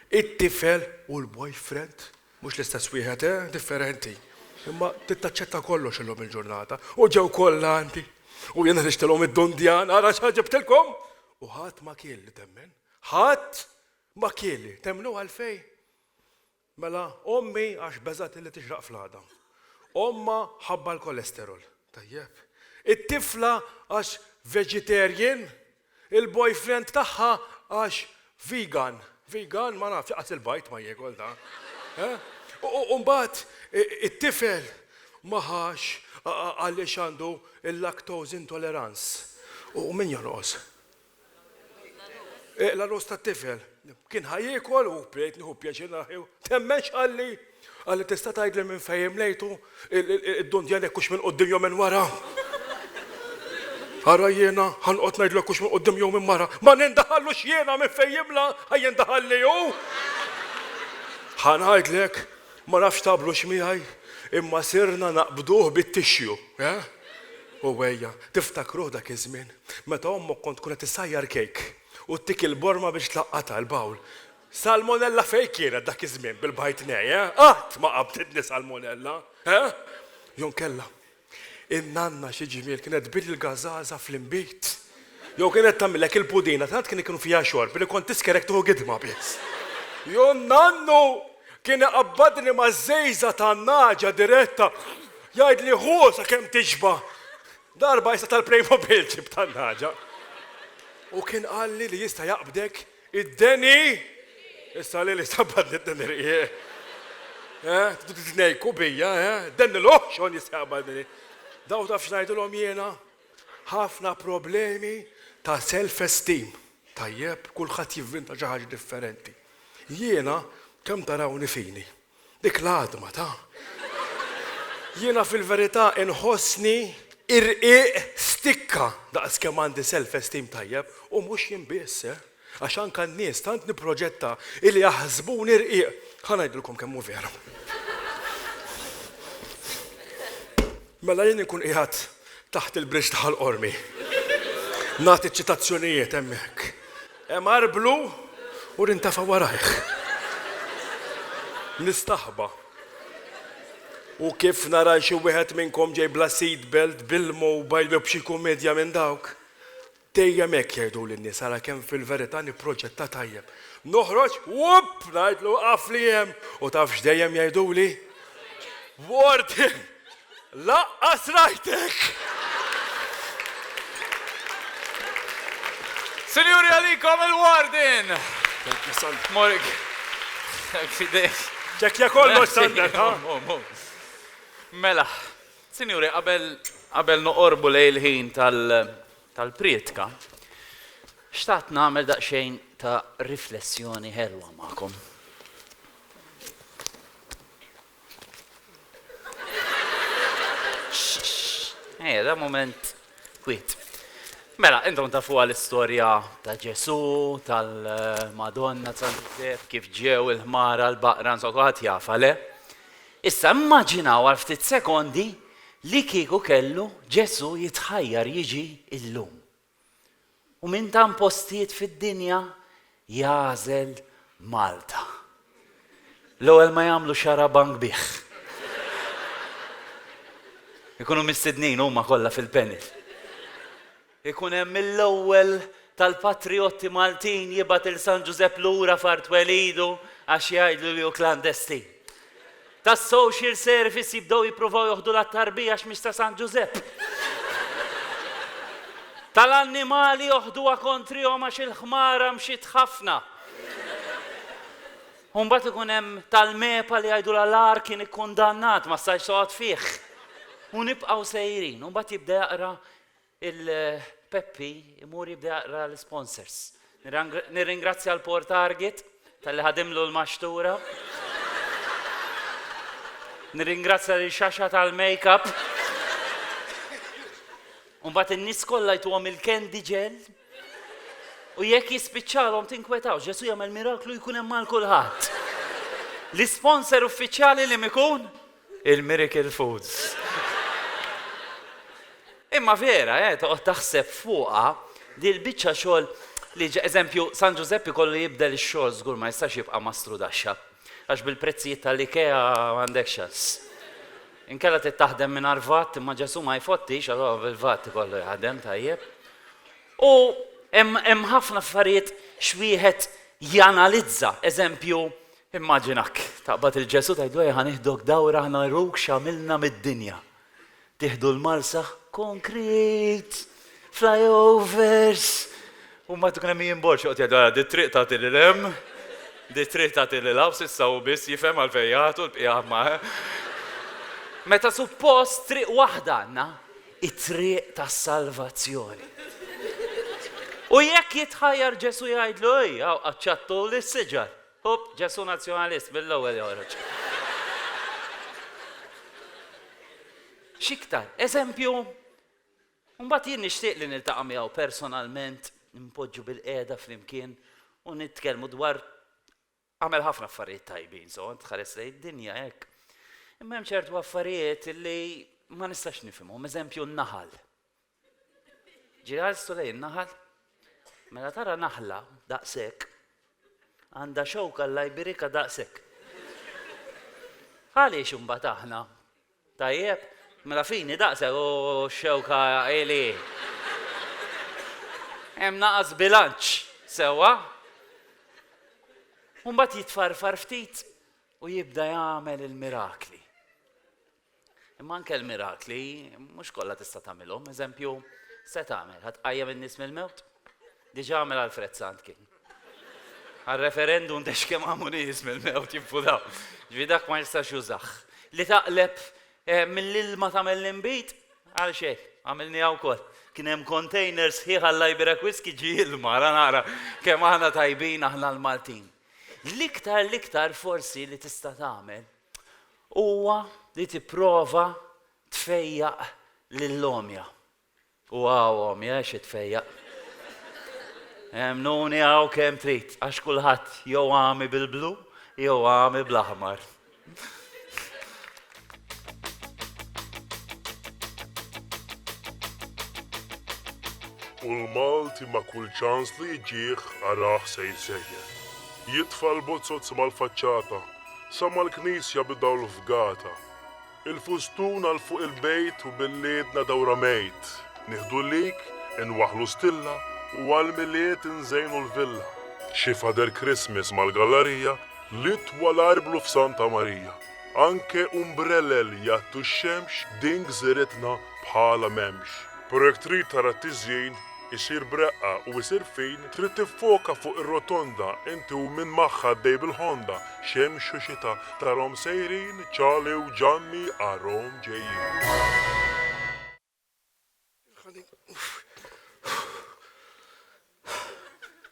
it-tifel u l-boyfriend. Mhux l-istess wieħed, eh, differenti. Imma trid taċċetta kollox illum il-ġurnata. U ġew kollha għandi. U jiena ħriġtilhom id-dundjan, ara x'ħa ġibtilkom! U ħadd ma kielli temmen. Ħadd ma kielli. Temmnu għalfejn? Mela, ommi għax beżgħet illi tixraq fl-għadam. Ommha ħabba l-kolesterol. Tajjeb. It-tifla għax vegetarian, il-boyfriend tagħha għax vegan. Vegan ma nafx, qas il-bajd ma jiekol da. Eh? U mbagħad it-tifel ma ħax għaliex għandu il-lactose intolerance. U min jonqos? L-għarus tat-tifel kien ħa jiekol u bdejt nieħu pjaċir narah jew temmen x'qalli? Qalli tista' tgħidli minn fejn imlejtu id-dundjan jekk hux minn quddiem jew minn wara? Ara jiena ħa noqgħod ngħidlu jekk hux minn quddiem jew minn wara. Ma nindaħallux jiena minn fejn jimla ħa jindaħalli hu! Ħa ngħidlek, ma nafx taqblux miegħi, imma sirna naqbduh bit-tissue, eh? U ejja, tiftakruh dak iż-żmien meta ommok kont tkun qed issajjar kejk u ttik il-borma biex tlaqqatha, il-bowl. Salmonella fejn kienet dak iż-żmien bil-bajd nej, eh? Qatt ma qabditni salmonella, eh? Jew inkella, in-nanna xi ġmiel kienet tbill il-gażaża fl-inbid. Jew kienet tagħmillek il-pudina tant kien ikun fiha xorb li kont tiskerek tieħu gidma biss. Jew nannu kien iqabbadni maż-żejża tan-nagħġa diretta jgħidli ħu sakemm tixba'. Darba issa tal-Playmobil ġibt tan-nagħġa. U kien qalli li jista' jaqbdek id-deni. Issa lili sabadni d-deni rqiq. Eh, tridu titnejku bija, eh? Deni l-oħxon jista' jaqbadni. Daw taf x'ngħidilhom jiena? Ħafna problemi ta' self-esteem. Tajjeb, kulħadd jivvinta xi ħaġa differenti. Jiena kemm tarawni fini. Dik l-għadma ta'. Jiena fil-verità inħossni irqiq stikka daqs kemm għandi self-esteem tajjeb u mhux jien biss, eh. Għax anke n-nies tant nipproġetta illi jaħsbuni rqiq. Ħa ngħidilkom kemm hu veru. Mela jien inkun qiegħed taħt il-bridge ta' Ħal Qormi. Nagħti ċ-ċitazzjonijiet hemmhekk. Hemm arblu u rintafa' warajh. Nistaħba. U kif nara 'l xi wieħed minnkom ġej bla seat belt, bil-mobile jew b'xi kumedja minn dawk, Dejjem hekk jgħiduli n-nies ara kemm fil-verità nipproġetta tajjeb. Noħroġ, wupp, ngħidlu aqaf li hemm u taf x'dejjem jgħiduli? Warden, laqqas rajtek! Sinjuri għalikom il-Warden! Thank you, Sander. Morik. Fidejk. Ċekkja kollox, Sander, ha? Mela, Sinjuri, qabel qabel noqorbu lejn il-ħin tal tal-prietka, xtaqt nagħmel daqsxejn ta' riflessjoni ħelwa magħkom. Ejja, da mument kwiet. Mela, intom tafuha l-istorja ta' Ġesù, tal-Madonna, San Ġużepp, kif ġew il-ħmara, l-baqra, insomma, kulħadd jafha, le? Issa immaġinaw għal ftit sekondi li kieku kellu Ġesù jitħajjar jiġi llum. U minn tant postijiet fid-dinja jagħżel Malta. L-ewwel ma jagħmlu xarabank bih. Ikunu mistednin huma kollha fil-panel. Ikun hemm mill-ewwel tal-patrijotti Maltin jibgħat 'il San Ġużepp lura f'art twelidu għax jgħidlu li hu klandestin. Tas-social service jibdew jippruvaw joħdulha t-tarbija għax mhix ta' San Ġużepp. Tal-annimali joħduha kontrihom għax il-ħmara mxiet ħafna. U mbagħad ikun hemm tal-MEPA li jgħidulha l-għar kien ikkundannat ma stajtx toqgħod fih. U nibqgħu sejrin. U mbagħad jibda jaqra Il-Peppi imur jibda jaqra l-isponsors. Nirringrazzja l-Port Target talli ħadimlu l-maxtura. Nirringrazzja lil Xaxa tal-makeup. U mbagħad in-nies kollha jtuhom il-candy gel. U jekk jispiċċalhom tinkwetawx, Ġesù jagħmel miraklu jkun hemm għal kulħadd. L-isponsor uffiċjali li mikun? Il-Miracle Foods. Imma vera, eh, toqgħod taħseb fuqha li l-biċċa xogħol li eżempju San Ġużeppi kollu jibdel ix-xogħol żgur ma jistax jibqa' mastru daxxa. Għax bil-prezzijiet tal-Ikea m'għandek xans. Inkella trid taħdem mingħajr vat, imma Ġesù ma jfottix, allura bil-vat ikollu jaħdem tajjeb. U hemm ħafna affarijiet x'wieħed janalizza, eżempju, Immaġinak, taqbad 'il Ġesù tgħidlu ejja ħa nieħdok dawra ħa naruk x'għamilna mid-dinja. Tieħdu l-Marsa, konkrit, flyovers. U mbagħad ikun hemm Ian Borg joqgħod jgħidu ara di triq tagħti lil hemm, di triq tagħti lil hawn, s'issa hu biss jifhem għalfejn jagħtu l-bqija ma. Meta suppost triq waħda għandna, it-triq tas-salvazzjoni. U jekk jitħajjar Ġesù jgħidlu ejja hawn qaċċattuli s-siġar. Hupp, Ġesù Nazzjonalist mill-ewwel joħroġ. X'iktar? Eżempju, mbagħad jien nixtieq li niltaqa' miegħu personalment, npoġġu bilqiegħda flimkien u nitkellmu dwar għamel ħafna affarijiet tajbin, so tħares lejn id-dinja hekk. Imma hemm ċertu affarijiet li ma nistax nifhimhom, eżempju n-naħal. Ġie ħarstu lejn naħal? Mela tara naħla daqshekk. Għandha xewka Alla jbirikha daqshekk. Għaliex imbagħad aħna? Tajjeb, mela fini daqshekk u x-xewka ili. Hemm naqas bilanċ, sewwa? U mbagħad jitfarfar ftit u jibda jagħmel il-mirakli. Imma anke l-mirakli mhux kollha tista' tagħmilhom. Eżempju, se tagħmel? Ħa tqajjem in-nies mill-mewt? Diġà għamel Alfred Sant kien. Għal-referendum dex kemm għamu nies mill-mewt jinfudaw. Ġifieri dak ma jistax jużah. Li taqleb eh, mill-ilma tagħmel l-inbid, għal xejn, għamilniha wkoll. Kien hemm container sħiħ għal Ibera Whisky ġie ilma, ra nara kemm aħna tajbin aħna l-Maltin. L-iktar l-iktar forsi li tista' tagħmel huwa li tipprova tfejjaq lill-għomja. U hawn għomja xi tfejjaq. Emmnuni hawn kemm trid, għax kulħadd jew għami bil-blu jew għami bl-aħmar. U l-Malti ma' kull ċans li jiġih arah se jżejjen. Jitfa' l-bozoz mal-faċċata Sa mal-knisja bid-dawl fgata. Il-fustun għal fuq il-bejt u bil-liedna dawra mejt. Nieħdu lik, inwaħħlu stilla u għall-Milied inżejnu l-villa. Xi Father Christmas mal-gallarija l-itwal arblu f'Santa Marija. Anke umbrelel jgħattu x-xemx din gżiritna bħalha m'hemmx. Però jekk trid tara t-tiżjin Isir b'reqqa u isir fin, trid tiffoka fuq ir-rotonda, inti u min magħha għaddej bil-Honda, xemx u xita, tarahom sejrin, Charlie u Ġanni arahom ġejjin.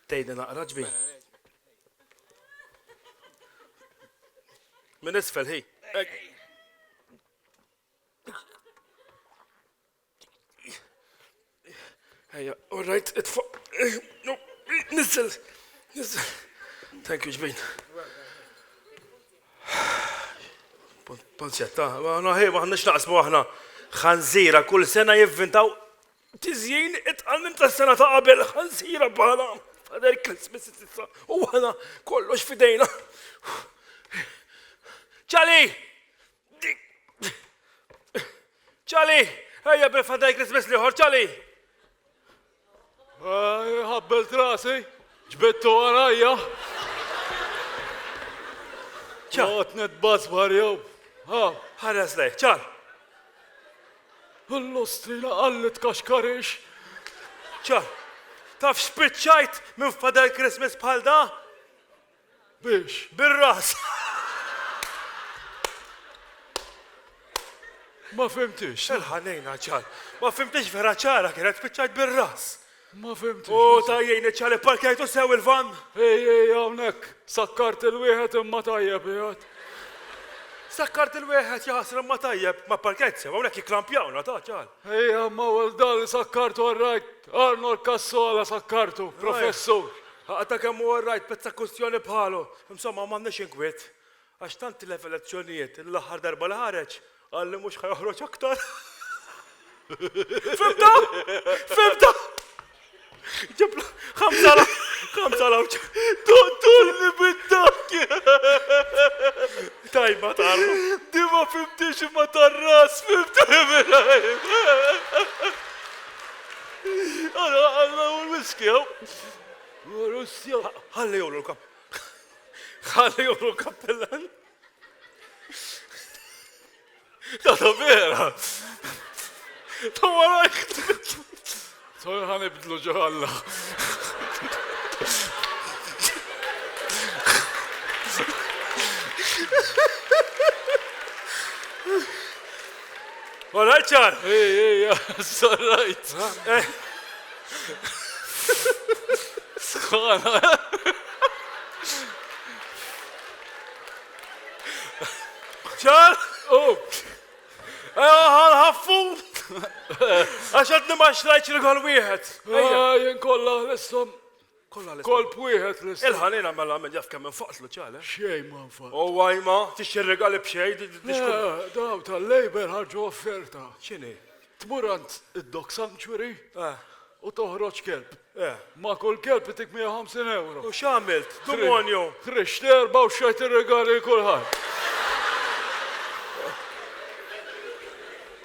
Tgħidli naqra ġbin. Minn isfel ħi. Ejja, all right, itfa. No, nizzel, nizzel. Thank you, ġbin. Panzjetta, ma ħej, ma ħanniex naqsmu aħna. Ħanżira, kull sena jivvintaw tiżjin itqal minn tas-sena ta' qabel, ħanżira bħala. Father Christmas issa, u aħna kollox fidejna. Ċali! Ċali! Ejja bil-Father Christmas liħor, ċali! Ħabbelt rasi, ġbittu warajja. ċal. Għot nitbasbar jew. Ħares lejk, ċal! L-ostrina qalli tkaxkarix. ċal! Taf spiċċajt minn Father Christmas bħal da? Biex? Bir-ras. Ma fhimtix. Il-ħanejna ċar. Ma fhimtix vera ċara kienet spiċċajt bir-ras. Ma fhimtix. U tajjejni ċar ipparkjajtu sew il-van. Ej, ej, hawnhekk. Sakkart il-wieħed imma tajjeb qiegħed. Sakkart il-wieħed jaħasra imma tajjeb, ma pparkjajt sew, hawnhekk jikklampjawna ta' ċar. Ejja, ma well dan sakkartu all right. Arnold Cassola sakkartu, professur. Aqta' kemm hu all right pezza kwistjoni bħalu. Insomma m'għandniex inkwiet. Għax tant tilef elezzjonijiet li l-aħħar darba li ħareġ qal li mhux ħa joħroġ aktar. Fhimtha? Fhimtha? Ġib 5000. Toqtolni bid-dak! Tajba tarru. Di ma fhimtix imma tar-ras fhimtha. Għala għala u l-whisky hawn. Russja. Ħalli jgħolu l-kap. Ħalli jgħolu l-kappellan. Ta' vera. Ta' warajk. Sorry ħa nibdlu ġo Alla. All right, ċar. Ej, ej, it's all right. Sħana. ċar? Oh. Ħaffu! Għax għadni ma xtrajtx rigal wieħed. Jien kollha ħlisthom. Kollha ħlisthom. Kolb wieħed ħlisthom. Il-ħanina mela min jaf kemm infaqtlu ċar, eh? Xejn ma nfaqt. U għajma, tixtri rigali b'xejn. Daw tal-Labour ħarġu offerta. X'inhi? Tmur għand id-Dog Sanctuary. U toħroġ kelb. Eh. Ma' kull kelb itik 150 ewro. U x'għamilt? Demonju! Ħriġt erbgħa u xtrajt ir-rigali lil kulħadd.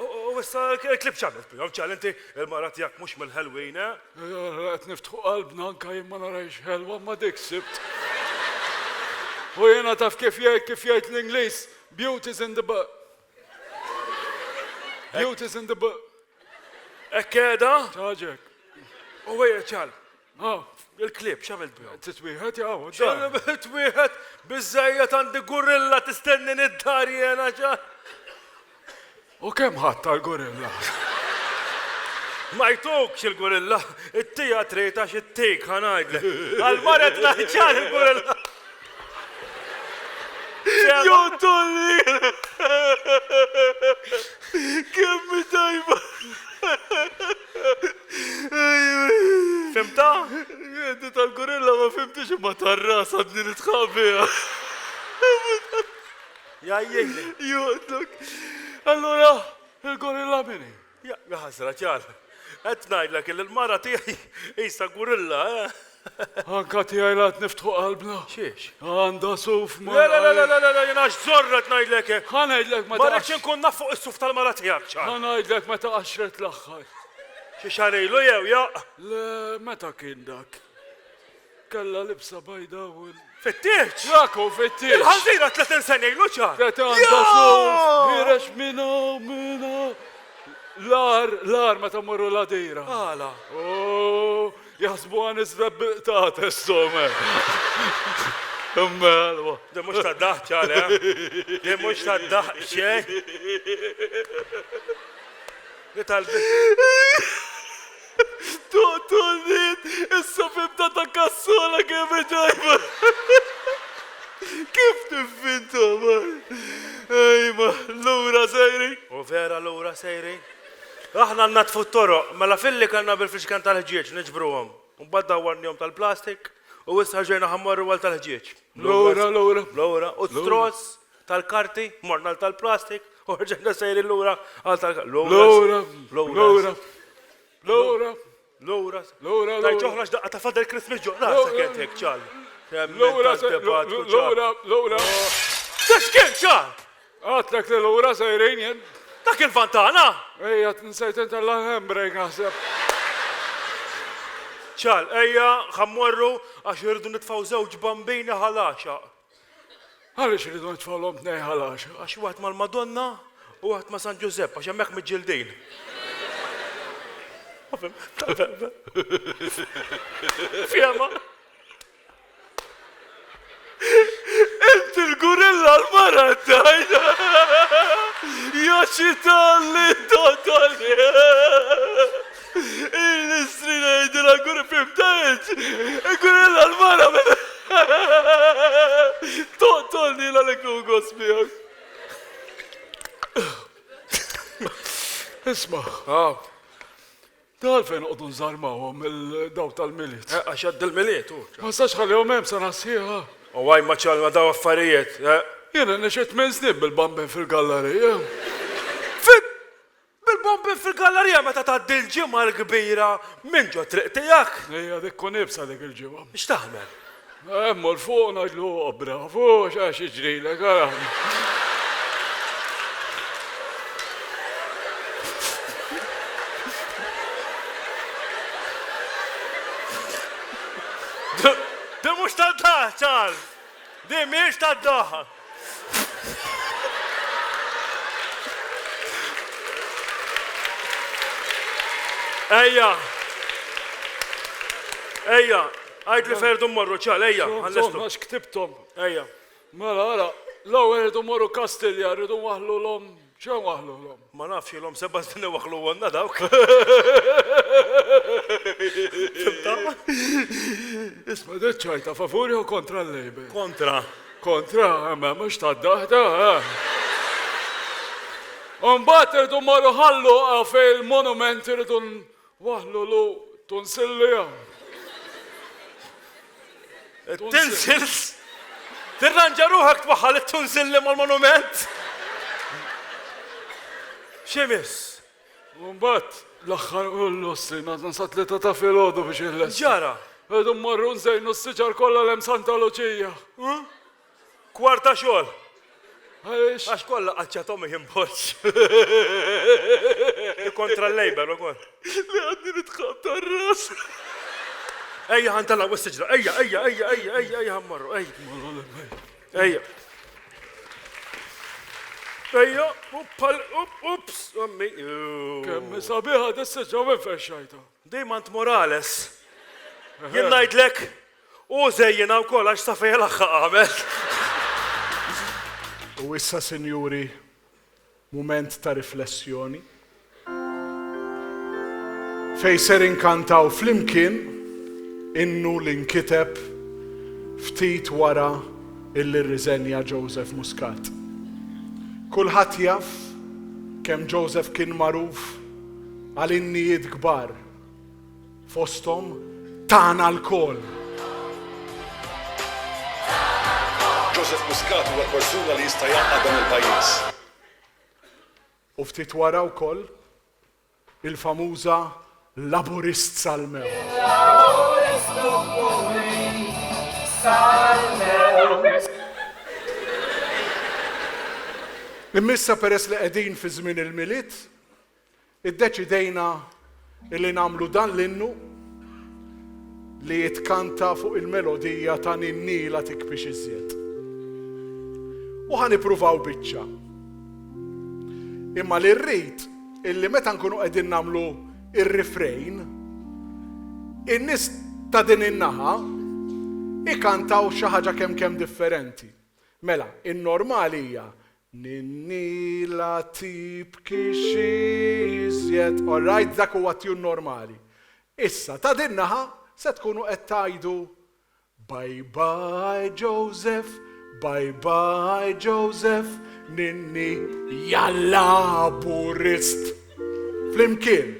U issa l-klieb x'għamilt bihom? Ċal inti il-mara tiegħek mhux mill-ħelwin, eh? Qed niftħu qalbna anke jien ma narahiex ħelwa imma dik sibt. U jiena taf kif jgħid kif jgħid l-Ingliż, beauty's in the bu. Beauty's in the bu. Hekk qiegħda? Ċaġek. U ejja ċal. Il-klieb x'għamilt bihom? Trid wieħed jaw. X'għamilt wieħed biżżejjed għandi gorilla tistennini d-dar jiena ċal. U kemm ħadt tal-gorilla? Ma jtukx il-gorilla, it-tija trid għax ittik ħa ngħidlek. Għal-mara ngħid ċar il-gorilla. Joqtolni! Kemm hi tajba! Fimta? Di tal-gorilla ma fimtix imma tar-ras għadni nitħaq biha. Jgħajjejli. Joqtlok. Allura, il-gorilla min hi? Ja ħasra ċar. Qed ngħidlek illi l-mara tiegħi qisha gorilla, eh? Anka tiegħi la qed niftħu qalbna. Xiex? Għandha suf ma. Le, le, le, le, le, le, jiena għax żorra qed ngħidlek. Eh. Ħa ngħidlek meta. Ma rridx inkun naf fuq is-suf tal-mara tiegħek ċar. Ħa ngħidlek meta qaxxret l-aħħar. Xi xahar ilu jew ja? Le, meta kien dak? Kellha libsa bajda u l. Fit-tieġ? Dak hu fit-tieġ. Il-ħanżira 30 sena ilu ċar. Tlet għandha suf, ħireġ minn hawn, minn hawn. L-agħar, l-agħar meta mmorru l-għadira. Għala? Oh, jaħsbuha niżlet bil-qtates, somma. Imma ħelwa. Di mhux tad-daħk ċar, eh? Di mhux tad-daħk xejn. Di tal-. Toqtolni, issa fimta ta' kassola kemm hi tajba. Kif tivvinta ma? Ejma, lura sejrin. U vera lura sejrin. Aħna nnaddfu t-toroq, mela filli kellna bil-fliexken tal-ħġieġ niġbruhom. U mbagħad dawwarnihom tal-plastik u issa ġejna ħa mmorru għal tal-ħġieġ. Lura, lura. Lura. U stross tal-karti, morna għal tal-plastik u rġajna sejrin lura għal tal-karti. Lura, lura. Lura. Lura. Lura. Tajt oħra x'daqqa ta' Father Christmas ġo rasek qed hekk ċal. Lura, lura, lura. X'kien ċar? Għatlek li lura sejrin jien. Dak il-fantana? Ejja, nsejt intella' l-handbrake naħseb. Ċal, ejja, ħa mmorru għax irridu nitfgħu żewġ bambini ħal-għaxaq. Għaliex iridu nitfgħulhom tnejn ħal-għaxaq? Għax wieħed mal-Madonna u wieħed ma' San Ġużepp, għax hemmhekk miġġildin. Fjema. Int il-gurilla l-mara tajda. Ja xitalli totoli. Il-istrina jidila gurri fimtajt. Il-gurilla l-mara Toqtolni l-għalek nugos miegħek. Isma'. Ah. Ta' għalfejn noqogħdu nżarmawhom il-daw tal-Milied? Eh, għax għadda l-Milied, hu. Ma nistax ħallihom hemm sena sħiħa. U għaj ma ċalma daw affarijiet, eh. Jiena nixed minn snin bil-bambin fil-gallerija. Bil-bombin fil-gallerija meta tgħaddi l-ġimgħa l-kbira minn ġo triq tiegħek. Ejja dik kun iebsa dik il-ġimgħa. X'taħmel? Mmur fuq ngħidlu oh bravo x'għax jiġrilek ara. Di mhux tad-daħ, Charles! Di mhix tad-daħ! Ejja! Ejja! Għidli fejn rridu mmorru, ċal, ejja, ħallestu. Għax ktibthom. Ejja. Mela, ara, l-ewwel rridu mmorru Kastilja, rridu nwaħħlulhom, x'hemm waħħlulhom? Ma nafx ilhom seba' snin iwaħħluhomlna dawk. Fimtha? Isma' di ċ-ċajta favur jew kontra l-Labour? Kontra. Kontra, imma mhux tad-daħda, eh. U mbagħad irridu mmorru Ħal Luqa fejn il-monument irridu nwaħħlulu tunsilli. Tinsils? Tirranġa ruħek twaħħal it-tunsilli mal-monument? X'imiss? U mbagħad l-aħħar l-ossi għadna sa tlieta ta' filgħodu biex inlesti. Ġara. Rridu mmorru nżejnu s-siġar kollha l hemm Santa Luċija. Kwarta xogħol. Għaliex? Għax kollha qaċċathom Ian Borg. Kontra l-Labour ukoll. Li għadni nitħabb tar-ras. Ejja ħa ntellgħu s-siġra, ejja, ejja, ejja, ejja, ejja, ejja ħa mmorru, ejja. Ejja. Ejja, ups, ommi. Kemm sabiħa dis-siġra minn fejn xajta. Dejjem għand Morales. Jien ngħidlek, u żejjinha wkoll għax sa fejn laħħaq għamel. U issa, sinjuri, mument ta' riflessjoni fejn ser inkantaw flimkien innu li nkiteb ftit wara illi rriżenja Joseph Muscat. Kulħadd jaf kemm Joseph kien magħruf għal innijiet kbar, fosthom Tagħna Lkoll. Joseph Muscat huwa l-persuna li jista' jgħaqqad dan il-pajjiż. U ftit wara wkoll il-famuża Laburist sal-mewt. Imma issa peress li qegħdin fi żmien il-Milied, Iddeċidejna illi nagħmlu dan l-innu li jitkanta fuq il-melodija ta' Ninni la tikbix iżjed. U ħa nippruvaw biċċa. Imma li rrid illi meta nkunu qegħdin nagħmlu ir-refrain, in-nies ta' din in-naħa ikantaw xi ħaġa kemm kemm differenti. Mela, in-normali hija Ninni la tibkix iżjed. All right, dak huwa t-tune normali. Issa, ta' din naħa se tkunu qed tgħidu Bye bye Joseph, bye bye Joseph, Ninni ja Laburist. Flimkien.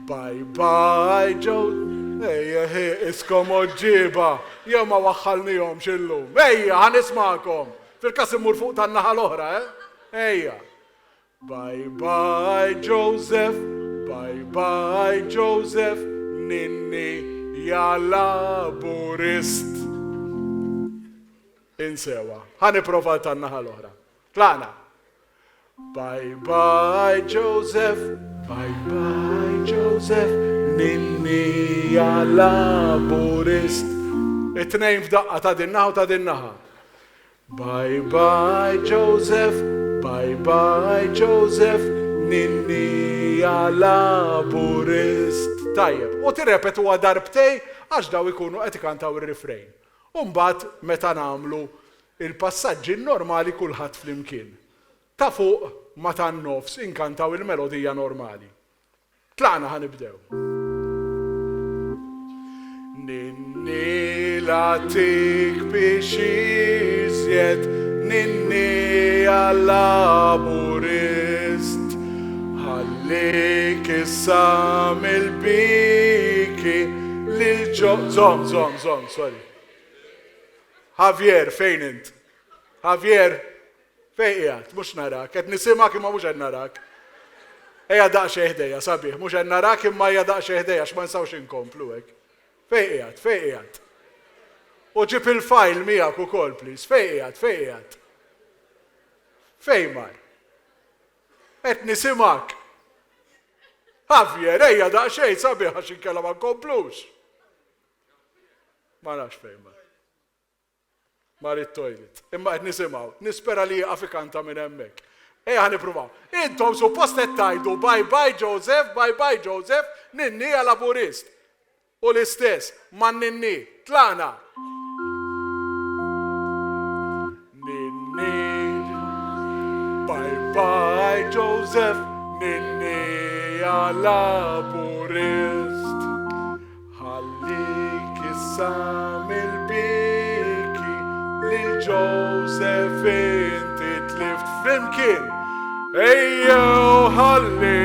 Bye bye Joe. Ejja hi, iskom oġġieba, jew ma waħħalnihomx illum. Ejja, ħa nismagħkom. Fil-każ immur fuq tan-naħa l-oħra, eh? Ejja. Bye bye Joseph, bye bye Joseph, ninni ja Laburist. Insewa. Ħa nipprova tan-naħa l-oħra. Tlaqna. Bye bye Joseph, bye bye Joseph, ninni ja Laburist. It-tnejn f'daqqa ta' din naħa u ta' din naħa. Bye bye Joseph, bye bye Joseph, ninni ja Laburist. Tajjeb, u tirrepetuha darbtej għax daw ikunu qed ikantaw ir-refrain. U mbagħad meta nagħmlu il-passaġġi normali kulħadd flimkien. Ta' fuq ma' tan-nofs inkantaw il-melodija normali. Tlaqna ħa nibdew. Ninni la tikbix iżjed, ninni għal-Laburist. Ħallik issa mill-biki lil ġo... Żomm, żomm, żomm, sorry. Javier, fejn int? Javier, fejn qiegħed? Mhux narak. Qed nisimgħek imma mhux qed narak. Ejja daqsxejn ħdejja, sabiħ. Mhux qed narak imma ejja daqsxejn ħdejja għax ma nistgħux inkomplu hekk. Fejn qiegħed? Fejn qiegħed? U ġib il-file miegħek ukoll, please. Fejn qiegħed? Fejn qiegħed? Fejn mar? Qed nisimgħek. Javier, ejja daqsxejn sabiħ għax inkella ma nkomplux. Ma nafx fejn mar. Mar it-toilet. Imma qed nisimgħu. Nispera li jieqaf ikanta minn hemmhekk. Ejja ħa nippruvaw. Intom suppost qed tgħidu bye bye Joseph, bye bye Joseph, ninni ja Laburist. U l-istess man-ninni. Tlaqna! Ninni Bye bye Joseph, ninni ja Laburist. Ħallik issa mill-biki lil Joseph inti tlift flimkien. Ejjew ħalli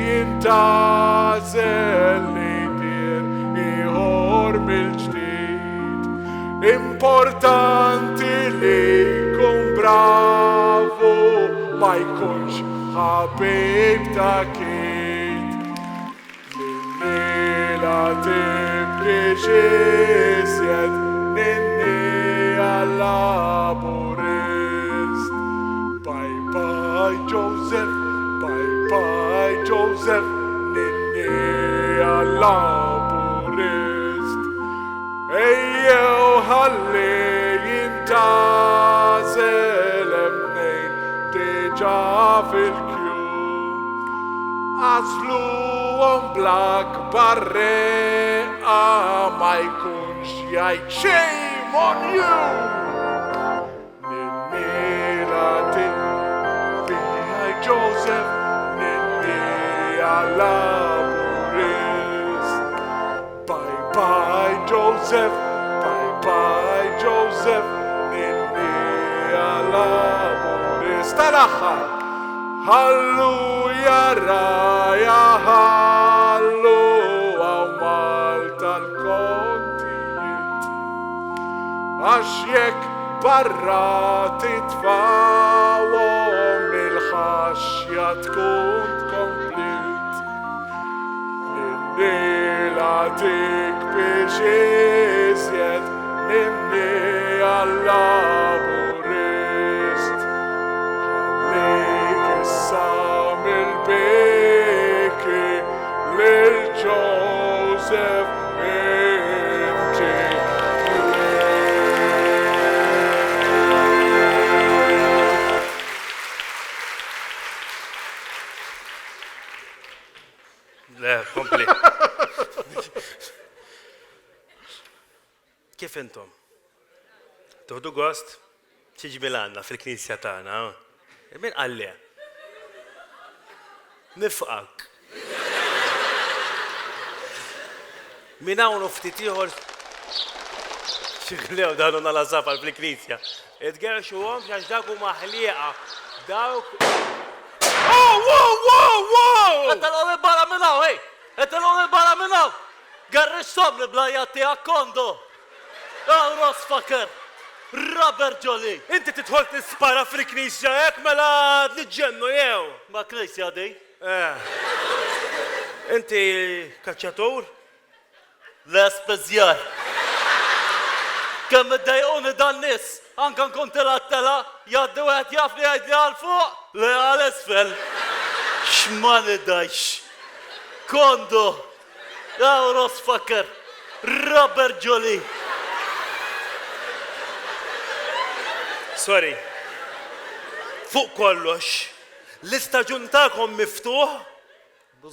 jintgħażel lider ieħor mill-ġdid. Importanti li jkun bravu ma jkunx ħabib ta' kien. la tibkix iżjed ninni għal-laburist. Bye bye Joseph, bye bye Joseph, ninni għal-laburist. Ejjew ħalli jintgħażel hemm tnejn diġà fil-kju. Għażluhom bl-akbar reqqa ma jkunx jgħid shame on you! Ninni la tibbi Joseph, ninni għal-laburist. Bye bye Joseph, bye bye Joseph, ninni għal-laburist. Tal-aħħar! Ħallu jaraja ħallu hawn Malta l-kontijiet. Għax jekk barra titfgħuhom il-ħaxja tkun tkompliet. Ninni la tikbirx iżjed, ninni għal-laburist. Ħallik issa mill-biki lil Joseph inti Le, kompli. Kif intom? Tuħdu gost? Xi ġmiel għandna fil-knisja tagħna, ha? Min qal le? Nifqak. Minn hawn u ftit ieħor xi ħlew dan huma l-għasafar fil-knisja. Itgerrxuhomx għax dawk huma ħlieqa. Dawk Oh, wow, wow, wow! Qed 'il barra minn hawn, ej! Qed 'il barra minn hawn! Gerrixthom l-blajja tiegħek kondo! Awros fucker! Rubber jolly! Inti tidħol tispara fil-knisja hekk mela niġġennu jew? Ma knisja di? Eh. Inti kaċċatur? Le spiżjar. Kemm iddejquni dan nies, anke nkun tela' t-telgħa, jgħaddi wieħed jafni jgħidli għal fuq, le għal isfel. X'ma nidhajx. Kondo! Awros fucker! Rubber jolly! Sorry. Fuq kollox, l-istaġun tagħkom miftuħ?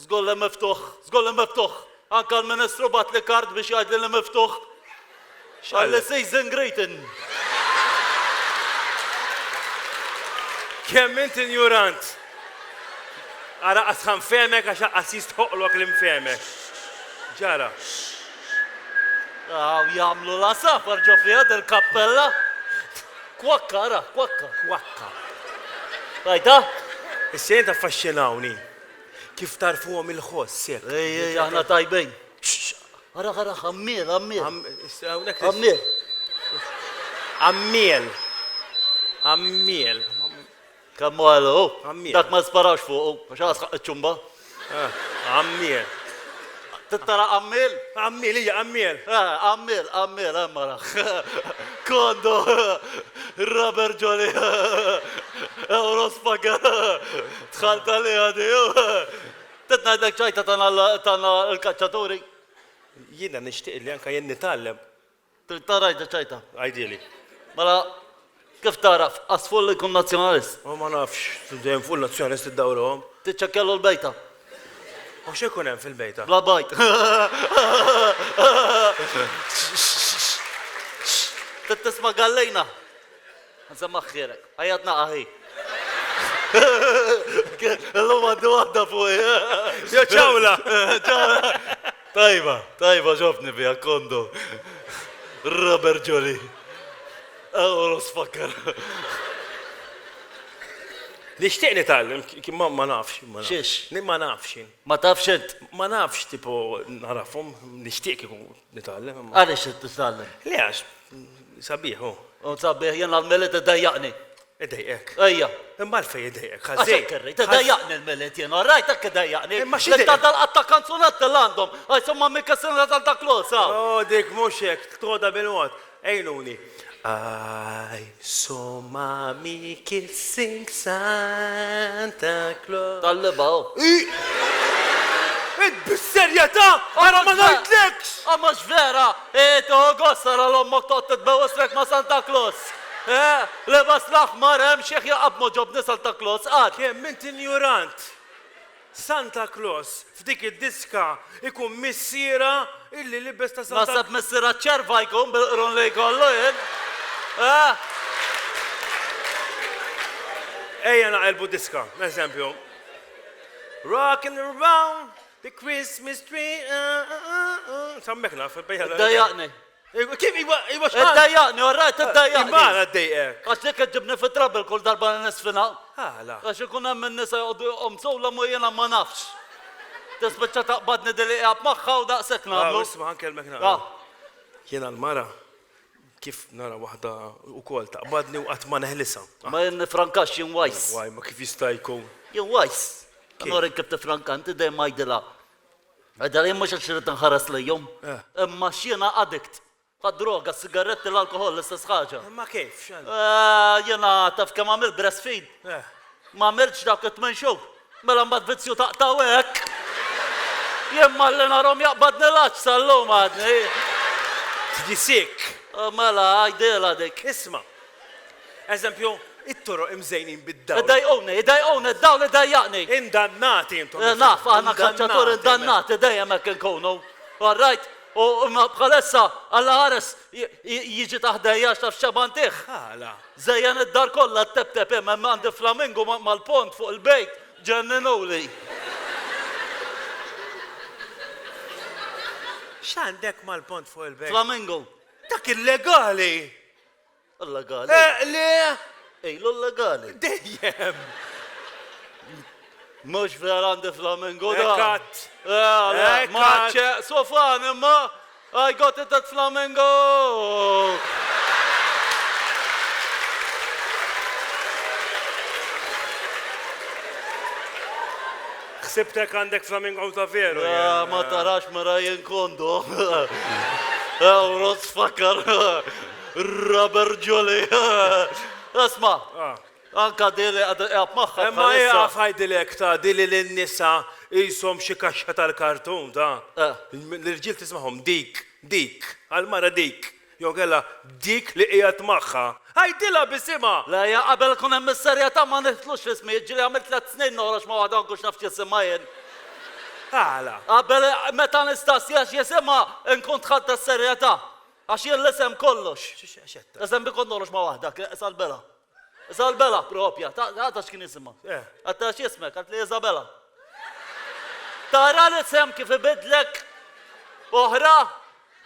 Żgur li miftuħ, żgur li miftuħ. Anke l-Ministru bagħatli kard biex jgħidli li miftuħ. Qalli season greeting. Kemm int injurant! Ara qas ħa nfehmek għax aqqas jistħoqqlok li nfehmek. Ġara. Hawn jagħmlu l-għasafar ġo fiha dil-kappella. Kwakka, ara, kwakka. Kwakka. Rajtha? Issa jien taffaxxinawni kif tagħrfuhom il-ħoss hekk. Ej, ej, aħna tajbin. Ara, ara, għammiel, għammiel. Għammiel. Għammiel. Għammiel. Kemm hu għelu, dak ma sparawx fuqu, għax għasħaq iċ-ċumba. Għammiel. Tara għammiel? Għammiel, hija għammiel. Għammiel, għammiel, hemm ara. Kondo, rubber jolly, Eurospagha, dħalt għaliha di. Trid ngħidlek ċajta tagħna l-kaċċaturi? Jiena nixtieq li anke jien nitgħallem. Trid tara għidha ċajta? Għidhieli. Mela, kif tagħraf għasfur li jkun Nazzjonalist? Oh, ma nafx, dejjem fuq in-Nazzjonalist iddawruhom. Tiċċekkjalu l-bejta. U x'ikun hemm fil-bejta? Bla bajd. Trid tisma' gallina? Nsemma' ħierek. Għajjat naqa' hi. Illum għandi waħda fuqi. Jo ċawla! Ċawla! Tajba, tajba ġobni biha kondo. Robert Jolly. Euros fucker. Nixtieq nitgħallem, ma ma nafx. Xiex? Ma nafx jien. Ma tafx int? Ma nafx tipo narafhom, nixtieq kieku nitgħallem. Għaliex trid titgħallem? Le għax sabiħ hu. Hu sabiħ, jiena l-Milied idejjaqni. Idejqek. Ejja. Imma għalfejn idejqek? Għax Ħażin. hekk irrid, idejjaqni l-Milied jien, all right, hekk idejjaqni. Imma xi L-iktar dal-qatta kanzunetti l għandhom, għax insomma Mikke Sinra Santa Claus hawn. Oh, dik mhux hekk, toħodha bil-mod. Għinuni. I saw mommy kissing Santa Claus. Tal-liba hu. Int bis-serjetà? Ara ma ngħidlekx! Ah mhux vera! Eh, tieħu gost tara l-ommok toqgħod titbewwes ma' Santa Claus. Eh, lebas l-aħmar hemm xieħ jaqab m'għoġobni Santa Claus qatt. Kemm int injurant! Santa Claus f'dik id-diska ikun missierha illi libes ta' Santa Naħseb missierha ċ-ċerva jkun bil-qrun li jkollu jien. Eh? Ejja naqilbu diska, eżempju. Rockin' around the Christmas tree. Uh, uh, uh, Sammek naf, il-bejja. Dejjaqni. Kif iwa iwa x'qal? Iddejjaqni, all right, iddejjaqni. Imma għala ddejqek? Għax dik iġġibni fi trouble kull darba li nisfina. Għala? Għax ikun hemm in-nisa joqogħdu joqomsulhom u jiena ma nafx. Tispiċċa taqbadni dili qiegħed magħha u daqshekk nagħmlu. Ah, isma' ħa nkellmek naqra. Jiena l-mara kif nara waħda wkoll taqbadni u qatt ma neħlisha. Ma jien nifrankax jien wise. Waj, ma kif jista' jkun? Jien wise. Norik kif tifranka inti dejjem għidilha. Għidha jien mhux għax irrid inħares lejhom, imma għax jiena addict. Għad-droga, s-sigaretti, l-alkoħol, l-istess ħaġa. Imma kif? X'għandek? Eh, jiena taf kemm għamilt breastfeed? Eh. Ma għamiltx dawk it-tmien xhur. Mela mbagħad vizzju taqtgħu hekk. Jien malli narhom jaqbadni l-għatx sal-lum għadni. Tiġi sick. Eh, mela, għidilha dik. Isma', Eżempju, it-toroq imżejnin bid-dawl. Idejquni, idejquni, d-dawl idejjaqni. Indannati intom. Eh, naf, aħna kaċċaturi indannati dejjem hekk inkunu. All right? U imma bħalissa, Alla ħares, jiġi taħdejja għax taf x'għamantih. Għala? Żejjen id-dar kollha tteptep hemm, hemm għandi flamingo mal-pont fuq il-bejt, ġenninuli. X'għandek mal-pont fuq il-bejt? Flamingo. Dak illegali! Illegali. Eh, le! Ilu illegali. Dejjem! Mhux vera għandi flamingo da. Ekat. Eh, ma ċe, sofan imma I got it at Flamingo! Ħsibtek għandek flamingo ta' veru. Eh, ma tarax mara jien kondu. Euros fakar. Rubber Jolly. Isma, anka dili għad iqab magħha. Imma ieqaf ħajdilek ta' dili lin-nisa qishom xi kaxxa tal-kartun ta'. L-irġiel tismagħhom dik, dik, għall-mara dik, jew inkella dik li qiegħed magħha. Għidilha b'isimha! Le, ja qabel ikun hemm is-serjetà ma nidħlux fl-ismijiet, ġieli għamilt tliet snin noħroġ ma' waħda ma nkunx naf x'jisimha jien. Għala? Qabel meta nistaqsiha x'jisimha nkun dħalt għas-serjetà. Għax jien l-isem kollox. X'għedt? Eżempju kont noħroġ ma' waħda, Isabella. Isabella propja, ta' x'kien jisimha. Eh. Għadtha x'ismek, għalt li Isabella. Tara l-isem kif ibidlek oħra?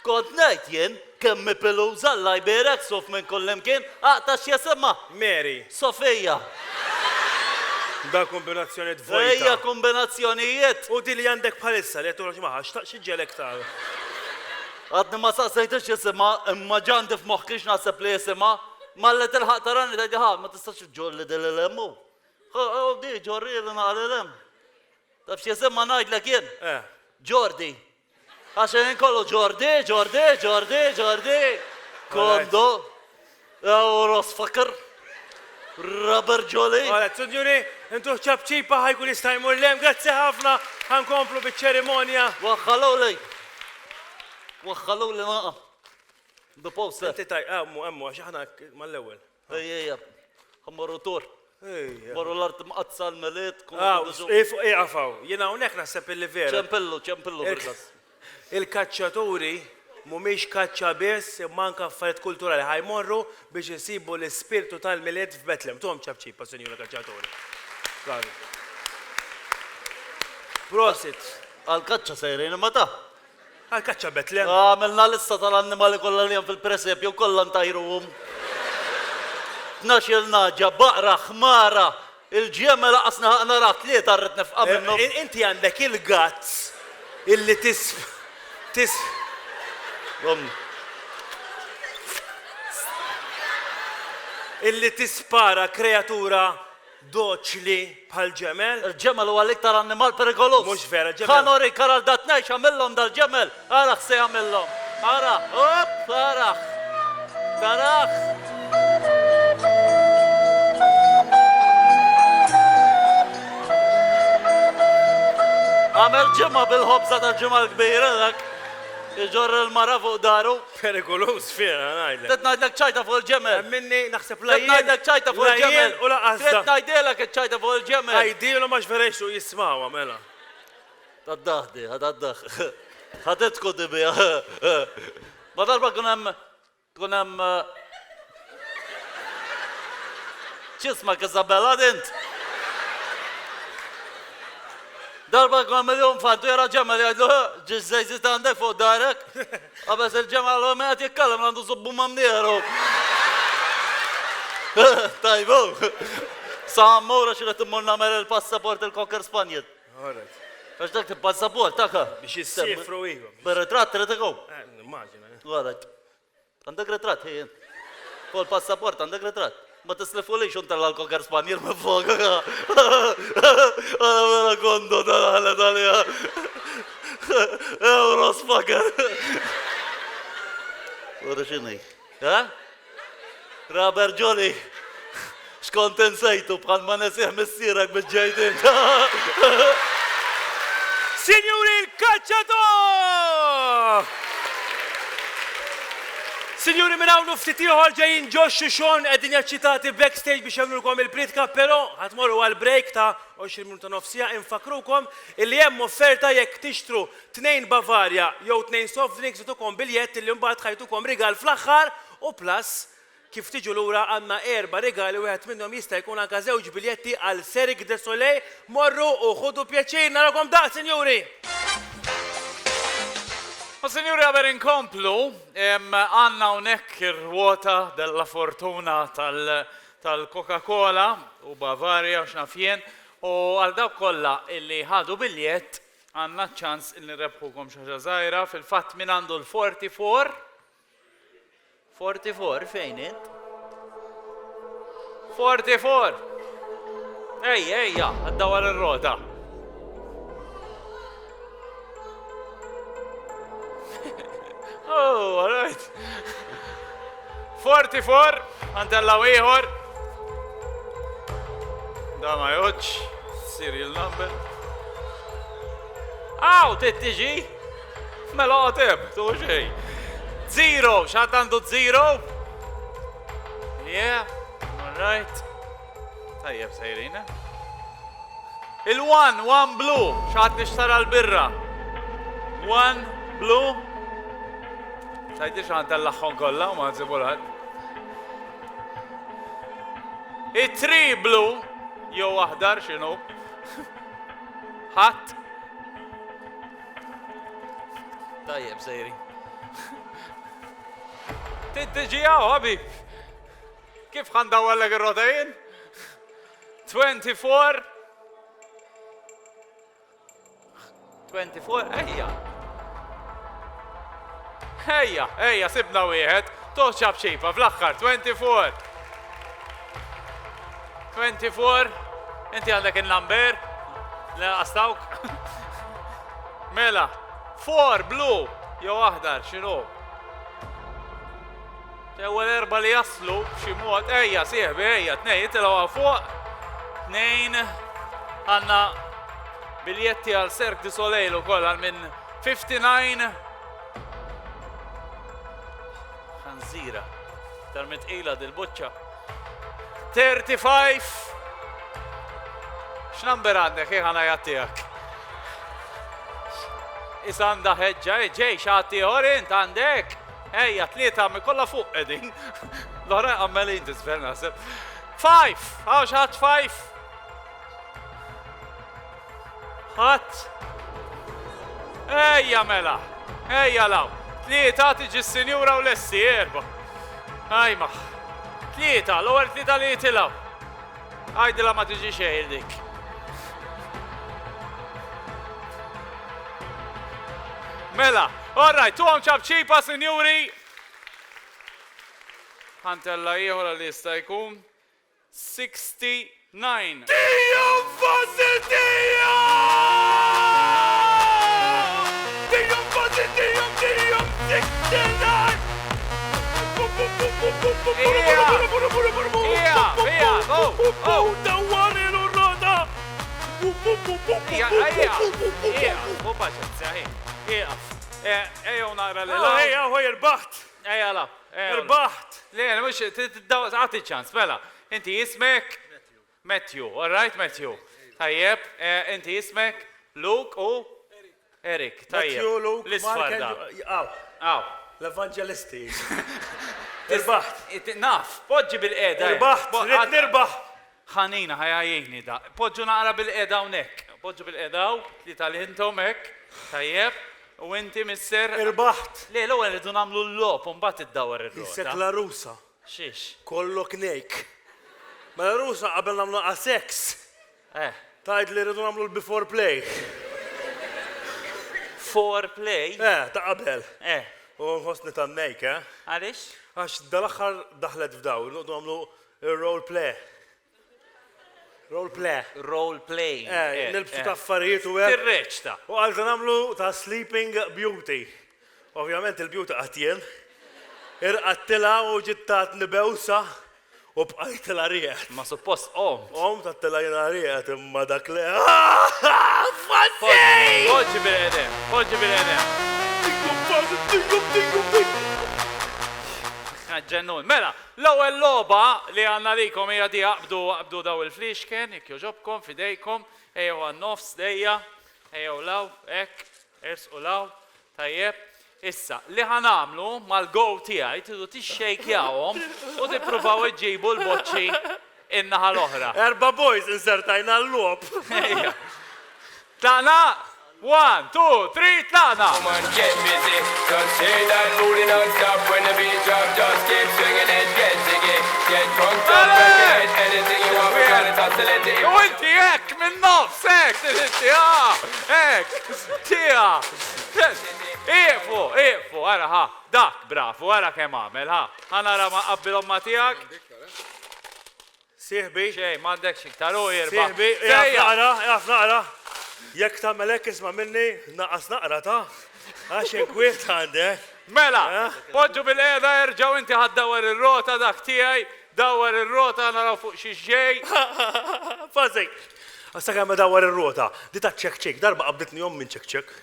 Kont ngħid jien kemm hi piluża Alla jbierek suf minn kullimkien, aqta' x'jisimha? Mary. Sofija. Da kombinazzjonijiet vojta. Ejja kombinazzjonijiet. U di li għandek bħalissa li qed toħroġ magħha, x'ta' xi ġegħlek tagħmel? Għadni ma saqsejthiex x'isimha, imma ġa għandi f'moħħi x'naħseb li jisimha. Malli tilħaq tarani tgħidli ħa, ma tistax iġġorli din lil hemm hu. Ħa, di ġorrieli naqra lil hemm. Taf x'isimha ngħidlek jien? Eh. Ġordi. Għax il-ħin kollu Ġordi, Ġordi, Ġordi, Ġordi. Kondo. Eurosfucker. Rubber Jolly. Għalet, sinjuri, intuh ċapċipa ħa jkun jista' jmur 'l hemm. Grazzi ħafna, ħa nkomplu biċ-ċerimonja. Waħħaluli. Waħħaluli naqa. The poster. Inti taj, emmu, emmu, għax aħna mal-ewwel. Ejja, ejja. Ħa mmorru tur. Ejja. Morru l-art mqaddsa l-Milied. Ah, ieqaf hawn. Jiena hawnhekk naħseb illi vera. Ċempillu, ċempillu bil-każ. Il-kaċċaturi mhumiex kaċċa biss imma anke affarijiet kulturali ħa jmorru biex isibu l-ispirtu tal-Milied f'Betlem. Tuhom ċapċipa, sinjura kaċċaturi. Bravi. Prosit. Għall-kaċċa sejrin imma ta. Għall-kaċċa Betlem. Għamilna lista tal-annimali kollha li hemm fil-presepju kollha ntajruhom. Tnax-il nagħġa, baqra, ħmara, Il-ġiemel lanqas nilħaq narah, tlieta rrid nifqa' minnhom. Inti għandek il-guts illi tis tis. Illi tispara kreatura doċli bħal ġemel? Il-ġemel huwa l-iktar annimal perikoluż. Mhux vera, ġemel. Ħa norik ara l-datnej x'għamillhom dal-ġemel. Ara x'se jagħmilhom. Ara, op, ara. Tarax. Għamel ġimgħa bil-ħobża tal-ġimgħa l-kbira dak. Iġorr il-mara fuq daru. Perikoluż fiha, ngħidlek. Trid ngħidlek ċajta fuq il-ġemel. Minni naħseb la jien. Trid ngħidlek ċajta fuq il-ġemel. U lanqas Trid ngħidilek iċ-ċajta fuq il-ġemel. Għidilhom għax vera jixtiequ jismgħuha mela. Tad-daħ di, tad-daħ. Ħaditku di biha. Ma darba kun hemm Tkun hemm X'ismek Isabella int? Darba jkun hemm il-infant u jara ġemel jgħidlu ġiex żejżiet għandek fuq darek. Qabeż il-ġemel għal min qed jitkellem għandu zubbu ma' mnieħru. Tajbu. Sa mmur għax irid immur nagħmel il-passaport il-Cocker Spaniel. Għax dak il-passaport taka. Biex jissifru iva. Bir-ritratt irid ikun. Eh, nimmaġina. Alright. Għandek ritratt, ħi int. Fuq il-passaport għandek ritratt. Ma tislifulix u ntella' l-cocker spaniel minn fuq. Ara mela kondo tal-ħalet għaliha. Euros fucker. Ora x'inhi? Ha? Rubber Jolly. X'kont insejtu bħal ma nesih missierek biex ġejt int. Sinjuri l-kaċċatur! Sinjuri minn hawn u ftit ieħor ġejjin Josh u Sean qegħdin jaċċitati backstage biex jagħmlulkom il-priedka, però ħa tmorru għal break ta' 20 minuta nofs siegħa infakkrukom illi hemm offerta jekk tixtru tnejn Bavaria jew tnejn soft drinks itukom biljett illi mbagħad ħa jtukom rigal fl-aħħar u plus Kif tiġu lura għandna erba' rigali wieħed minnhom jista' jkun anke żewġ biljetti għal Cirque du Soleil. Morru u ħudu pjaċir narawkom daqt, sinjuri! U sinjuri qabel inkomplu, għandna hawnhekk ir-ruota della fortuna tal-Coca-Cola u Bavaria u x'naf jien, u għal dawk kollha illi ħadu biljett għandna ċ-ċans illi nrebbħukom xi ħaġa żgħira. Fil-fatt min għandu l-44 44 fejn int? 44! Ejja, ejja, għaddawar ir-rota. Oh, all right. 44, għantellaw ieħor. Da ma joċ, serial number. Aw, tiġi? Mela oqgħod hemm, tu xejn. Zero, x'ħadd għandu zero? Yeah, all right. Tajjeb sejrin. Eh? Il-one, one blue, x'ħadd li xtara l-birra. One blue. Tajdi x'ħan tellaħħon kollha u ma nsibu l It-three blue, jew aħdar x'inhu. Ħadd. Tajjeb, sejri. Tiġi għaw, ħabib. Kif ħandawallek ir-rota jien? 24. 24, ejja. Ejja, ejja, sibna wieħed. Toċċab ċipa fl-aħħar, 24. 24, inti għandek il-number, le għastawk. Mela, 4 blu, jew aħdar, x'inhu? L-ewwel erba li jaslu b'xi mod, ejja sieħbi, ejja, tnej, itilgħu fuq. Tnejn għandna biljetti għal Cirque du Soleil ukoll għal minn 59 ħanżira. Tal-mitqila dil-buċċa. 35. X'number għandek ħi ħana jagħtijak? Is għandha ħeġġa, eh, ġej xi ieħor int għandek. Ejja, tlieta mi kollha fuq qegħdin. L-oħra għammelin tisfel naħseb. Five! Għaw xi ħadd five? Ħadd? Ejja mela! Ejja law! Tlieta tiġi s-sinjura u lesti, erba. Ajma. Tlieta, l-ewwel tlieta li jitilgħu. Għajdilha ma tiġi xejn dik. Mela, all right, tuhom ċapċipa, sinjuri. Ħa ntella' ieħor għal jista' jkun. 69. Tijom fasi tijom! Tijom fasi tijom tijom 69! Ija, ija, go, go. Dawwar il-rota! Ija, ija, ija, u paċenzja, ħi, ieqaf. Ejjew naqra lil hawn. Ejja, ħoj irbaħt! Ejja la. Irbaħt! Le, mhux agħti ċans, mela. Inti jismek? Matthew. All right, Matthew. Tajjeb, inti jismek? Luke u? Eric. Tajjeb. Matthew, Luke, L-isfar da. Aw. Aw. L-evangelisti. Irbaħt. Naf, poġġi bil-qeda. Irbaħt, rrid nirbaħ. Ħanina ħajajjini da. Poġġu naqra bil-qeda hawnhekk. Poġġu bil-qeda hawn, li tal-intom hekk. Tajjeb. U inti mister. Irbaħt. Le, l-ewwel rridu nagħmlu l-logħob u mbagħad iddawwar ir-rota. Isek l-għarusa. Xiex? Kollok nejk. Mela l-għarusa qabel nagħmlu naqa' sex. Eh. Tgħid li rridu nagħmlu l-before play. Fore play? Eh, ta' qabel. Eh. U nħossni tan-nejk, eh? Għaliex? Għax dal-aħħar daħlet f'daw, noqogħdu nagħmlu role play. Role play. Role play. Eh, nilbsu ta' affarijiet u hekk. Tirreċta. U għalta nagħmlu ta' Sleeping Beauty. Ovvjament il-beauty qatt jien. Irqattilha u ġiet tatni bewsa u bqajtilha rieqed. Ma suppost qomt. Qomt għattilha jiena rieqed imma dak li. Fassi! Poġġi bil-qedem, poġġi bil-qedem. Ġennun. Mela, l-ewwel logħba li għandna likom hija di aqbdu aqbdu daw il-fliexken, jekk jogħġobkom f'idejkom, ejjew għan-nofs dejja, ejjew law, hekk, ersqu law, tajjeb. Issa, li ħa nagħmlu mal-go tiegħi tridu tixxejkjawhom u tippruvaw iġġibu l-boċċi in-naħa l-oħra. Erba' boys insertajna l-logħob. Ejja. Tlaqna? One, two, three, tlaqna! Woman, get busy. Just shake that booty non-stop when the beat drop. Just keep swinging it, get jiggy. Get drunk up and get anything you want. We got it, oscillate U inti hekk minn nofs, hekk, inti ah, hekk, tija. Iqfu, iqfu, ara ħa, dak bravu, ara kemm għamel, ħa. Ħa nara ma qabbilhom ma tiegħek. Sieħbi. Xejn, m'għandekx iktar, hu jirbaħ. Sieħbi, qiegħed naqra, qiegħed naqra. Jekk tagħmel hekk isma' minni, naqqas naqra ta' għax inkwiet għandek. Mela, poġġu bil-qiegħda erġgħu inti ħa ddawwar ir-rota dak tiegħi, dawwar ir-rota naraw fuq xi ġej. Fażi. Sakemm dawwar ir-rota, di ta' ċek ċek, darba qabditni ommi nċekċek.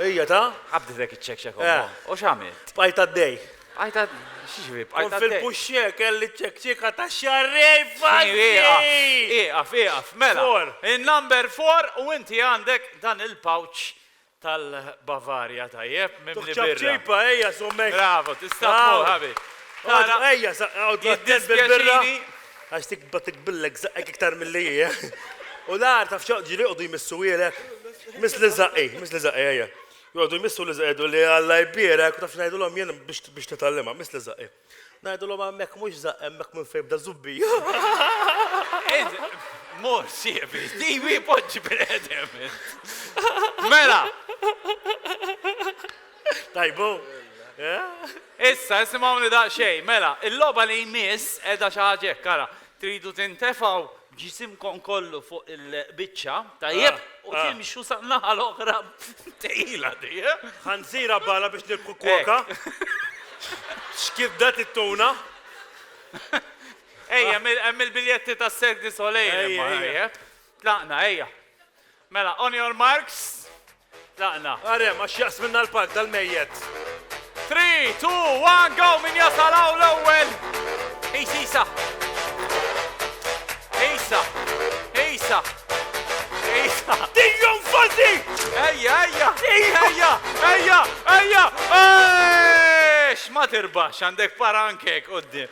Ejja ta'. Qabditek iċ-ċekċek ommok. U x'għamilt? Bqajt għaddej. Bqajt għaddej. X'jiġifieri bqajt Kont għaddej? fil-puxxie kelli ċ-ċekċieka ta' xarrej fażi! Ieqaf, ieqaf, mela. Four. In-number four u inti għandek dan il-pouch tal-Bavaria tajjeb mimli birra. Ċapċipa, ejja, sommek. Bravo, tista' tmur, ħabib. Tara, ejja, għod bil-birra. Jiddispjaċini. Għax tikba tikbillek zaqqek iktar milli hi, eh? U l-agħar taf x'joqgħdu ġieli joqogħdu jmissuhielek. Miss li żaqqi, miss li żaqqi ejja. Joqogħdu jmissu li żaqqi jgħidu li Alla jbierek u taf x'ngħidulhom jien biex biex titgħallimha, miss li żaqqi. Ngħidulhom hemmhekk mhux żaqq hemmhekk minn fejn bda żubbi. Mur siebi, tiwi poġġi bil-qedem. Mela! Tajbu? Issa, isimgħuni daqsxejn, mela, il-logħba li jmiss qiegħda xi ħaġa hekk, ara, tridu tintefgħu b'ġisimkom kollu fuq il-biċċa, tajjeb, u timxu san-naħa l-oħra tqila di, eh? Ħanżira bala biex nirbħu kwoka. X'kibda tittuna? Ejja, hemm il-biljetti tas-Cirque du Soleil imma, tajjeb. Tlaqna, ejja. Mela, on your marks, tlaqna. Arem, għax jaqsmilna l-palk dal-mejjet. 3, 2, 1, go! Min jasal hawn l-ewwel? Isa, isa. Isa, isa, isa. Dijom faddi! Ejja, ejja, ejja, ejja, ejja, Eex, ma tirbax, għandek parankek qudiem.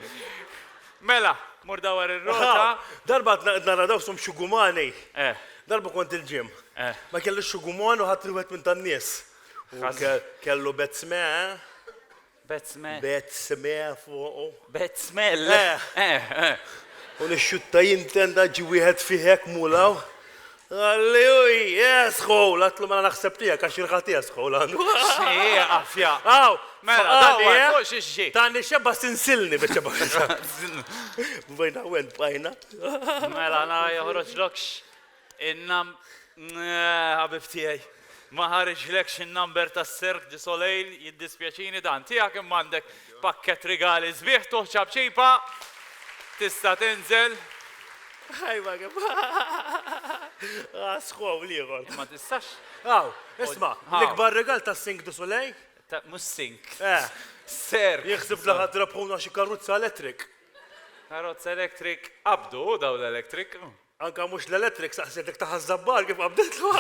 Mela, mur dawar ir-rota. Darba nara daw sum xugumani. Eh. Darba kont il-ġim. Eh. Ma kellux xuguman u ħadd wieħed minn tan-nies. U kellu betzme, eh? Betzme. Betzme fuqu. Betzmel. Eh. Eh, eh. U nixxutta jintenda ġi wieħed fih hekk mulaw. Għalli uj, jesħu, latlu mela naħseb tiegħek għax irħat jesħu l-għandu. Ieqaf, ja. Aw, Mela, dawwar, fuq xi xi. Tani xebgħa sinsilni biex xebgħa. Bajna wen bajna. Mela, na joħroġlokx in-nam ħabib tiegħi. Ma ħariġlekx in-number tas-Cirque du Soleil, jiddispjaċini dan tiegħek imma għandek pakkett rigali sbieħ tuh ċapċipa. Tista' tinżel. Ħajma kemm. Sħow liħor. Ma tistax. Aw, isma, l-ikbar rigal tas-Cirque du Soleil? Mhux sink. Eh. Serk. Jieħsib li ħadd rebħuna xi karozza electric. Karozza electric qabdu daw l-electric. Anka mhux l-electric saqsiet dik ta' Ħaż-Żabbar kif qabditlu.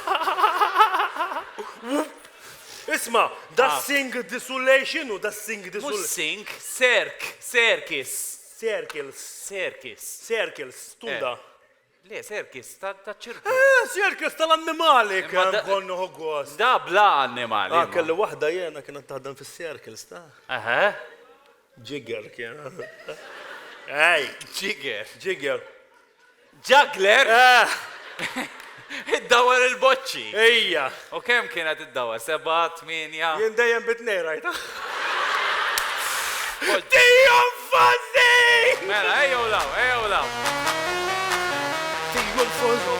Isma', da sing di Soleil x'inhu da sing di Soleil? Mhux sink, serk, serkis. Circles. Serkis. Circles, tunda. Le, serkis, ta' ċirku. Eh, circus tal-annimali kemm kont nieħu gost. Da bla annimali. Ah, kelli waħda jiena kienet taħdem fis-circles ta'. Eħe. Ġiger kien. Ej! Ġiger. Ġiger. Juggler? Eh! Iddawwar il-boċċi. Ejja. U kemm kienet iddawwar? Sebgħa, tmienja? Jien dejjem bi tnejn rajtha. Tijom fozzi! Mela, ejjew law, ejjew law. Tijom fozzi.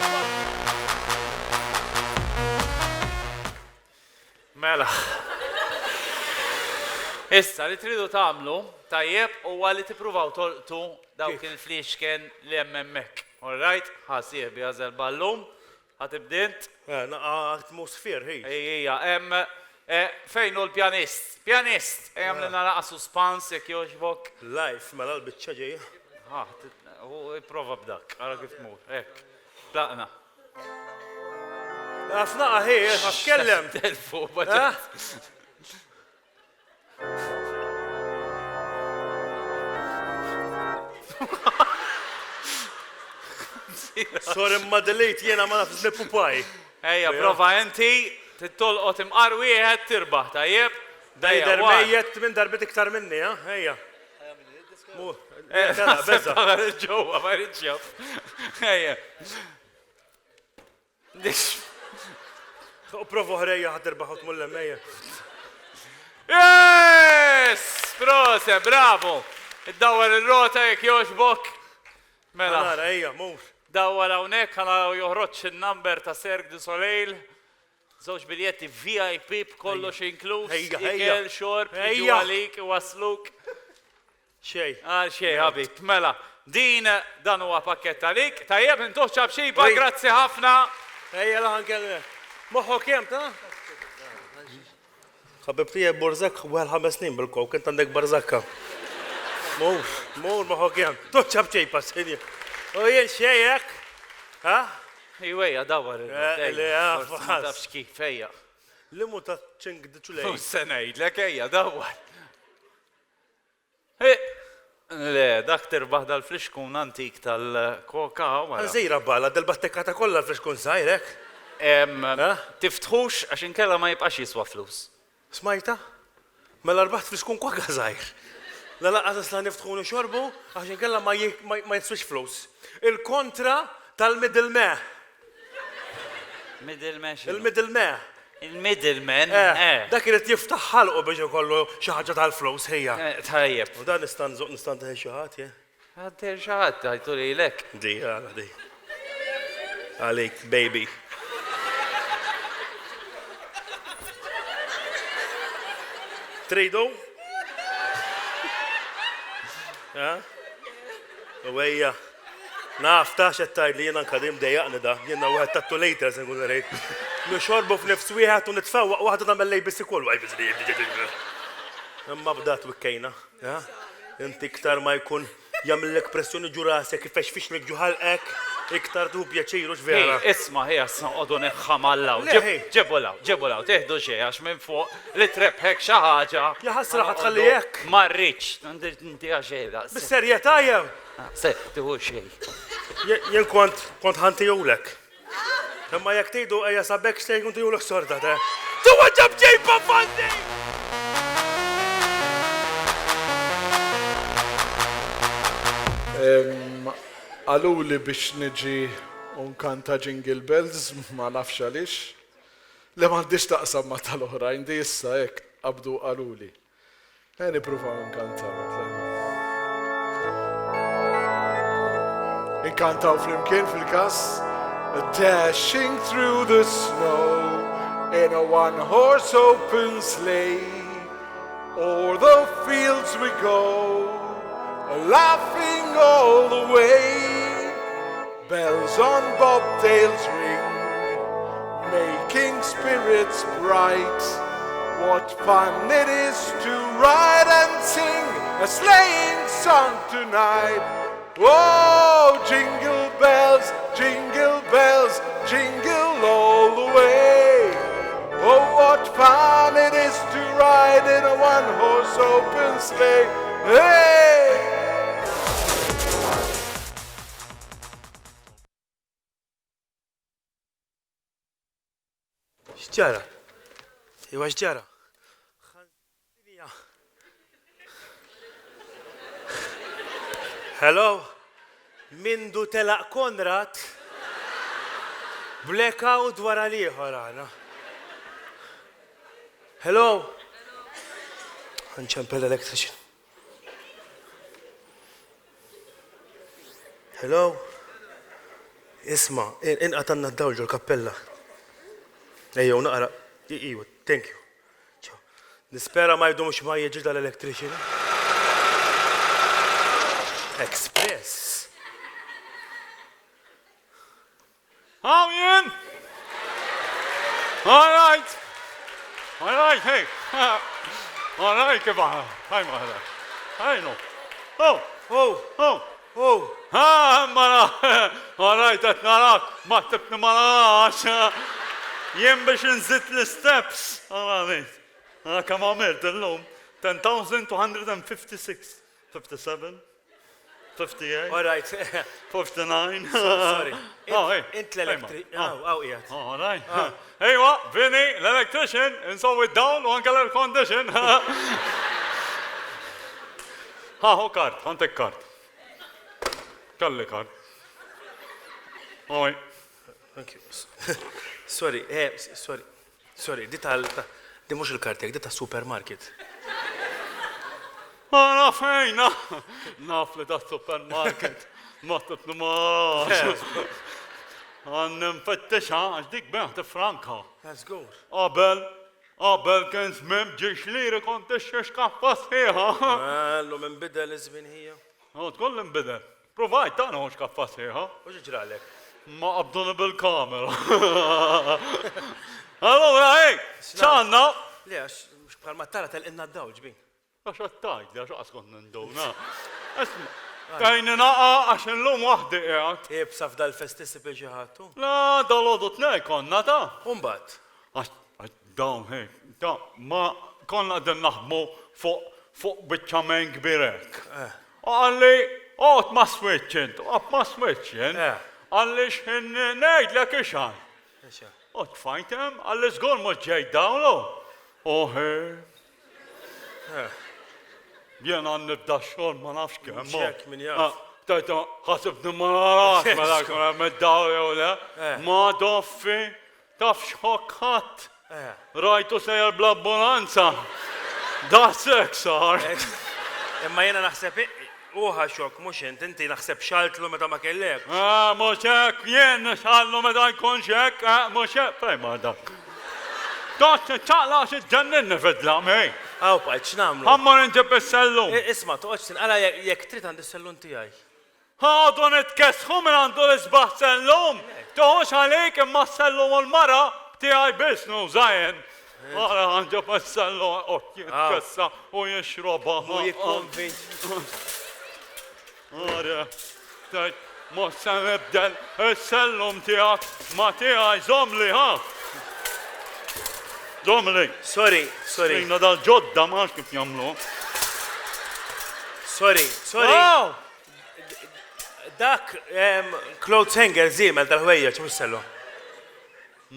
Mela. Issa li tridu tagħmlu tajjeb huwa li tippruvaw tolqtu dawk il-fliexken li hemm hemmhekk. All right? Ħa sieħbi għażel ballun. Ħa tibda int? Eh, naqa' atmosfer hi. Ejja, hemm fejn hu l-pjanist? Pjanist! Ejja għamlilna naqa' suspans jekk jogħġbok. Live, mela l-biċċa ġejja. Ħa, ipprova b'dak, ara kif tmur. Hekk. Tlaqna. Għaf naqa' hi, għaf tkellem. Telfu, Sorry imma delete jiena ma nafx nipupaj. Ejja, prova inti, titolqot imqar wieħed tirbaħ, tajjeb? Da jidher mejjet minn darbiet iktar minni, ha? Ejja. Beża. Ġewwa ma jridx jaf. Ejja. U prova oħra ejja ħa tirbaħ u tmur 'l hemm ejja. Yes! Prose, bravo! Iddawwar ir-rota jekk jogħġbok. Mela. Nara ejja, mur. Dawwar hawnhekk ħa naraw joħroġx in-number ta' Cirque du Soleil. Żewġ biljetti VIP b'kollox inkluż, ikel, xorb, jiġu għalik, iwassluk. Xejn. Għal xejn, ħabib. Mela, din dan huwa pakkett għalik. Tajjeb, intuh ċapċipa, grazzi ħafna. Ejja laħan kellek. Moħħok kemm ta? Ħabib tiegħi Borzak weħel ħames snin bil-kok, int għandek barzakka. Mur, mur moħħok kemm. Tuh ċapċipa, sinjur. U jien xejn hekk. Ha? Iwejja, dawar il-rota. Forsi ma tafx kif, ejja. Li mu ta' ċink diċulej. Mhux se ngħidlek, ejja, dawar. Le, dak tirbaħ dal-flixkun antik tal-koka wara. Żejra bala, dal-battekkata kollha l-flixkun żgħir hekk. Tiftħux għax inkella ma jibqax jiswa flus. Smajtha? Mela rbaħt flixkun koka żgħir. La lanqas nista' niftħu u nixorbu għax inkella ma jiswiex flus. Il-kontra tal-middleman. Middleman x'inhu? Il-middleman. Il-middleman, eh. Dak irid jiftaħ ħalqu biex ikollu xi ħaġa tal-flus ħija. Tajjeb. U dan nista' nżoq nista' nteħi xi ħadd, jien. Għaddej xi ħadd għajtu lilek. Di, għala di. Għalik, baby. Tridu? Ha? U ejja. Naf, ta' x'qed tgħidli jien anke din mdejjaqni da. Jiena wieħed ta' two liters inkun irrid. Nixorbu f'nifs wieħed u nitfewwaq waħda nagħmel l-ABC kollu. Imma bdat wikkejna. Inti iktar ma jkun jagħmillek pressjoni ġu rasek, ifexfixlek ġu ħalqek, iktar tieħu pjaċir, hux vera? Hi, isma' hi għax noqogħdu nħamallaw. Le, hi. Ġibu 'l hawn, ġibu 'l hawn, tieħdu xejn għax minn fuq li trebħek xi ħaġa. Jaħasra ħa tħalli hekk. Ma rridx, ntiha xejn daqshekk. Bis-serjetà jew? Se tieħu xejn. Jien kont kont ħantihulek. Imma jekk tgħidu ejja sabek xejn ntihulek xorta te. Tuwa ġab ġejba fandi! Qaluli biex niġi u nkanta Jingle Bells, ma nafx għaliex. Le m'għandhiex taqsam ma' tal-oħrajn, di issa hekk qabdu u qaluli. Ejja nippruvaw nkantaw. Inkantaw flimkien fil-każ. Dashing through the snow in a one-horse open sleigh O'er the fields we go, laughing all the way Bells on bobtails ring, making spirits bright What fun it is to ride and sing a sleighing song tonight Oh, jingle bells, jingle bells, jingle all the way Oh, what fun it is to ride in a one-horse open sleigh Hey! X'ġara? Iwa x'ġara? Hello? Mindu telaq Konrad, blackout wara l-ieħor għana. Hello? Ħanċempel electrician. Hello? Isma, inqatanna d-dawl ġol-kappella. Ejjew naqra. Iwa, thank you. Ciao. Nispera ma jdumx ma jiġi dal-electrician. Express. Hawn jien! All right! All right, hey! All right, kif aħna? Ħaj maħna. Ħajnu. Oh! Oh! Oh! Oh! Ha, mara! All right, qed narak, ma tibni ma narax. Jien biex nżid l-steps. Għalani. Kemm għamilt illum? 10,256. 57. 58. All right. 59. Sorry. Oh, hey. Int l-electric. Aw, aw qiegħed. All right. Ejwa, Vinny, l-electrician, insowwi d-dawl u anke l-air condition. Ha, hu kart, għandek kart. Kelli kart. Oj. Thank you. Sorry, eh, sorry. Sorry, di tal, di mhux il-kart tiegħek, di tas-supermarket. Ma naf fejn, naf li tas-supermarket. Ma tibni ma narax. Għandi nfittixha għax dik bejgħ tifranka. Żgur. Qabel, qabel kien żmien b'ġiex liri kont tixtri xkaffa sħiħa. Illum inbidel iż-żmien ħija. Oh, tkoll inbidel. Provajt ta' nieħu xkaffa sħiħa. U xi ġralek? Ma qabduni bil-kamera. Allura, ej, x'għandna? Le, għax bħalma tara telqilna d-dawl ġbin. Għax qed tgħidli għax qas kont ninduna. Isma', tgħinni naqa' għax illum waħdi qiegħed. Iebsa f'dal-fest issib lil xi ħadd hu. Le, dalgħodu tnejn konna ta'. U mbagħad? Għax dawn hekk, da ma konna qegħdin naħdmu fuq fuq biċċa main kbir hekk. U qalli, oqgħod ma' switch int, oqgħod ma' switch jien. Qalli x'ħin ngħidlek ixgħal. U tfajt hemm, qalli żgur mhux ġejt dawl hu. Oħi. Jien għan nibda x-xogħol ma nafx kemm. Mhux hekk min jaf. Tajta ħasibni ma narax mela jkun hemm id-dawl jew le. Ma doffi. Taf x'ħokk ħadd? Rajtu sejjer bl-ambulanza. Daqshekk sar. Imma jiena naħseb hu ħa xokk mhux int, inti naħseb xaltlu meta ma kellekx. Eh, mhux hekk, jien nixgħallu meta jkunx hekk, eh, mhux hekk. Fejn mar dak? Toqgħodx tiċċaqlaq għax iġġenninni fid-dlam, ej. Hawn bqajt, x'nagħmlu? Ħa mmur inġib is-sellum. Isma' toqgħodx tinqala' jekk trid għandi s-sellum tiegħi. Għadu nitkessħu min għandu l-isbaħ sellum! Toħux għalik imma s-sellum u l-mara tiegħi biss nuża jien. Ara ħanġib is-sellum qed jitkessa u jixrobha. Hu jikkonvinċ. Ara, tgħid mhux se nibdel is-sellum tiegħek ma tiegħi żommli ha! Żommli. Sorry, sorry. Sejna dal-ġodda ma nafx kif jagħmlu. Sorry, sorry. Dak clothes hanger żiemel tal-ħwejjeġ mhux sellu.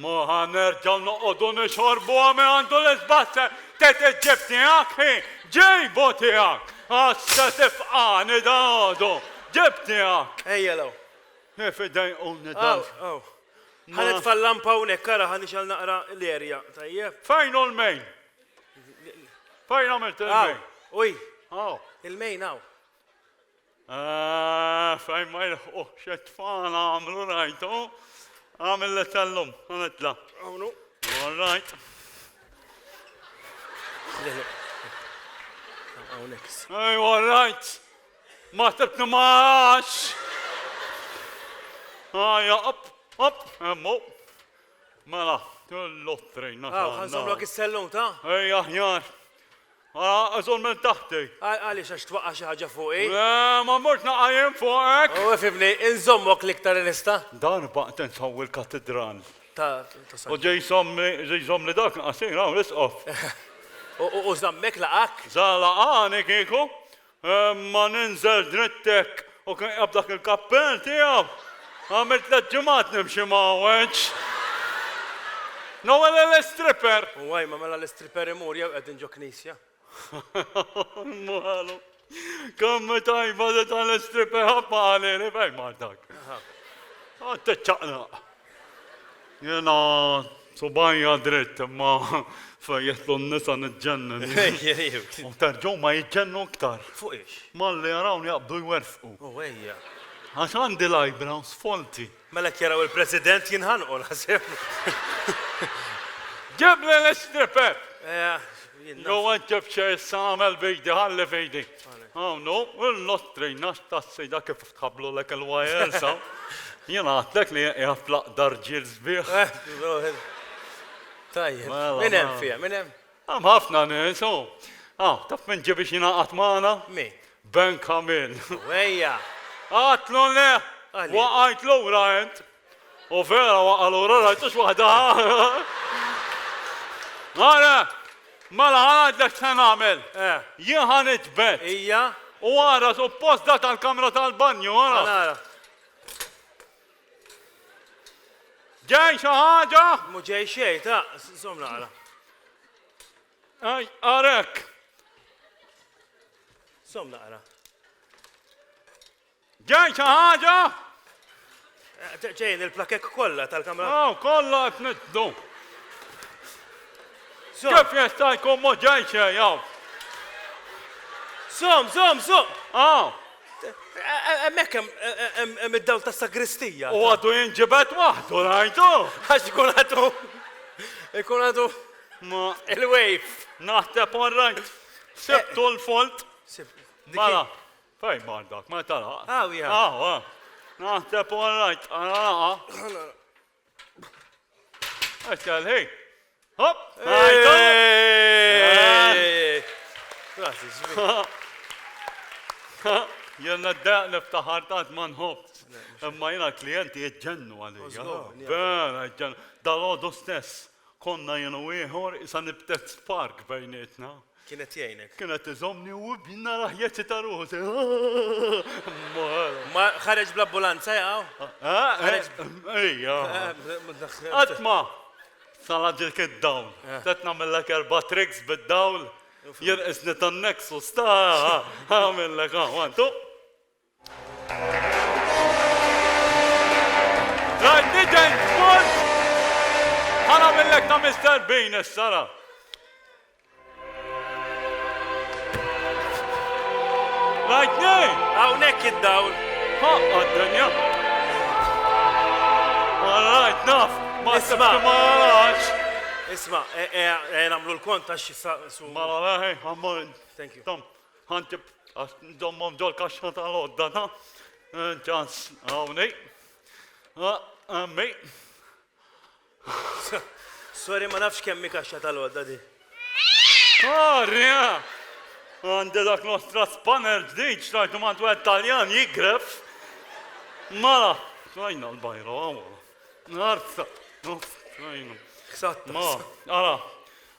Ma ħa nerġgħu noqogħdu nixorbu għami għandu l-isbass tgħid iġġib tiegħek hi, ġejbu tiegħek! Għax se tifqani dalgħodu, ġib tiegħek! Ejja 'l hawn. Kif idejquni dawn. Hawn, hawn. Ħa nitfa' l-lampa hawnhekk ara ħa nixgħel naqra l-erja, tajjeb? Fejn hu l-main? Fejn għamilt il-main? Uj. Aw. Il-main hawn. Eh, fejn ma jilħqux it-tfal għamlu rajtu. Għamil li tellum, nitla. Għawnu. All right. Hawnhekk. Ej, all right. Ma tibni ma għax. Ajja, op, op, emmu. Mela, l-ottri. Aw, ħanżomlok is-sellum ta' Ej, aħjar. Għazon minn taħti. Għaliex għax twaqqa' xi ħaġa fuqi? Le, ma mort naqajjem fuqek. U fimni, inżommok l-iktar nista. Darba qed insawwi l-katedral. Ta' U ġej jżomm li dak qasir hawn l-isqof. U żammek laqak? Za laqani kieku. Ma ninżel drittek u kien jaqbad dak il-kappell tiegħu. Għamilt tliet ġimgħat nimxi ma' weġġ. Noel l-istripper. U għaj, ma mela l-istripper imur jew qegħdin ġo knisja. Malu. Kemm tajba li tal-istripper ħabba għalili fejn mar dak. Tiċċaqlaq. Jena subajja dritt imma fejn jidħlu n-nisa niġġennen. U terġgħu ma jiġġennu iktar. Fuq ix? Malli jarawni jaqbdu jwerfqu. U ejja. Għax għandi l-eyebrows folti. Mela jekk jaraw il-President jinħanqu naħseb. Ġibli l-istripper! Jew int ġib xi issa nagħmel b'idi, ħalli f'idi. Hawn hu, il-lottrina x'tassida kif tħabblulek il-wires hawn. Jiena għedtlek li qiegħed fl-aqdar ġiel sbieħ. Tajjeb. Min hemm fiha? Min hemm? Hemm ħafna nies, hu. Ah, taf min ġie biex jingħaqad magħna? Min? Ben Kamil. Ejja! Għadtlu le! Waqajt lura int. U vera waqa' lura rajtux waħda. Ara, mela ħa ngħidlek x'se nagħmel. Eh. Jien ħa niġbed. Ija. U ara suppost da tal-kamra tal-banju, ara. Ara. Ġej xi ħaġa? Mhu ġej xejn, ta' żomm naqra. Ej, arek. Żomm naqra. Ġej xi ħaġa? Eh, ġejn il-plakek kollha tal-kamra. Aw, kollha qed niddu. Kif jista' jkun mhu ġej xejn hawn? Żomm, żomm, żomm! Aw! Hemmhekk hemm id-dawl tas-sagristija. U għadu jinġibed waħdu rajtu. Għax ikun għadu ikun għadu Ma il-wave. Naħseb all right. Sibtu l-fault. Mela, fejn mar dak? Ma tara. Ah, ja. Ah, ah. Naħseb all right. Ara. Eċċel, hej. Hop! Grazzi, Jenna d-daq niftaħar tant ma nħobb. Imma jena klienti jġennu għalija. Vera jġennu. Dal-għodu stess, konna jenu ieħor isa nibtet spark bejnietna. Kienet jgħinek. Kienet iżomni u bjina raħjeċi ta' ruħu. Ma ħareġ bl-ambulanza jaqaw? Ħareġ. Ejja. Għatma, sal-ġilk id-dawl. Tet namillek erba tricks bid-dawl. Jirqisni tan-Nexus ta' għamillek għawantu. Rajtni James Bond! Ħa nagħmillek ta' Mr. Bean issa ra. Rajtni! Hawnhekk id-dawl. Ħaqqa d-dinja. All right, naf. Ma Isma. ma narax. Isma, e, e, e, nagħmlu l-kont għax issa su. Mela leħi, għammur. Thank you. Tom. Ħa nġib, għax nżommhom ġol-kaxxa tal-għodda ta'. Ċans, hawnhi. Emmi. Sorry, ma nafx kemm hi kaxxa tal-għodda di. Arja! Għandi dak nostra spanner ġdid xtrajtu ma' wieħed Taljan jigref. Mela, xtrajna l-bajra, għawla. Narza, xtrajna. Satta. Ma, ara,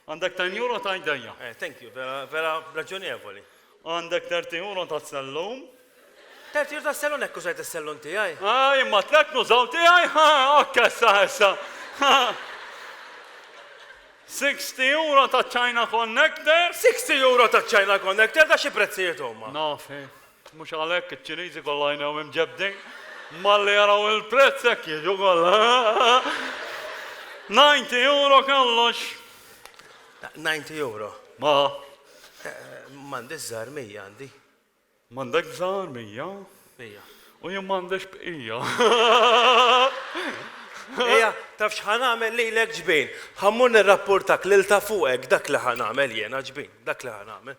Għandek 10 euro ta' idejja. Eh, thank you, vera, vera raġonevoli. Għandek 30 euro ta' sellum. 30 euro ta' sellum, ekku sajt is-sellum tiegħi. Ah, imma tlek nużaw tiegħi, ha, ok, issa, issa. 60 euro ta' China Connector. 60 euro ta' China Connector, ta' xi prezzijiet huma? Naf, eh. Mhux għalhekk iċ-Ċiniżi kollha għajnejhom imġebbdin. Malli jaraw il-prezz hekk jiġu kollha. 90 euro kollox. 90 euro. Ma. M'għandix żgħar 100 għandi. M'għandek żgħar 100? 100. U jien m'għandix bqija. Ejja, taf x'ħa nagħmel lilek ġbin? Ħa mmur nirrapportak lil ta' fuqek dak li ħa nagħmel jiena ġbin, dak li ħa nagħmel.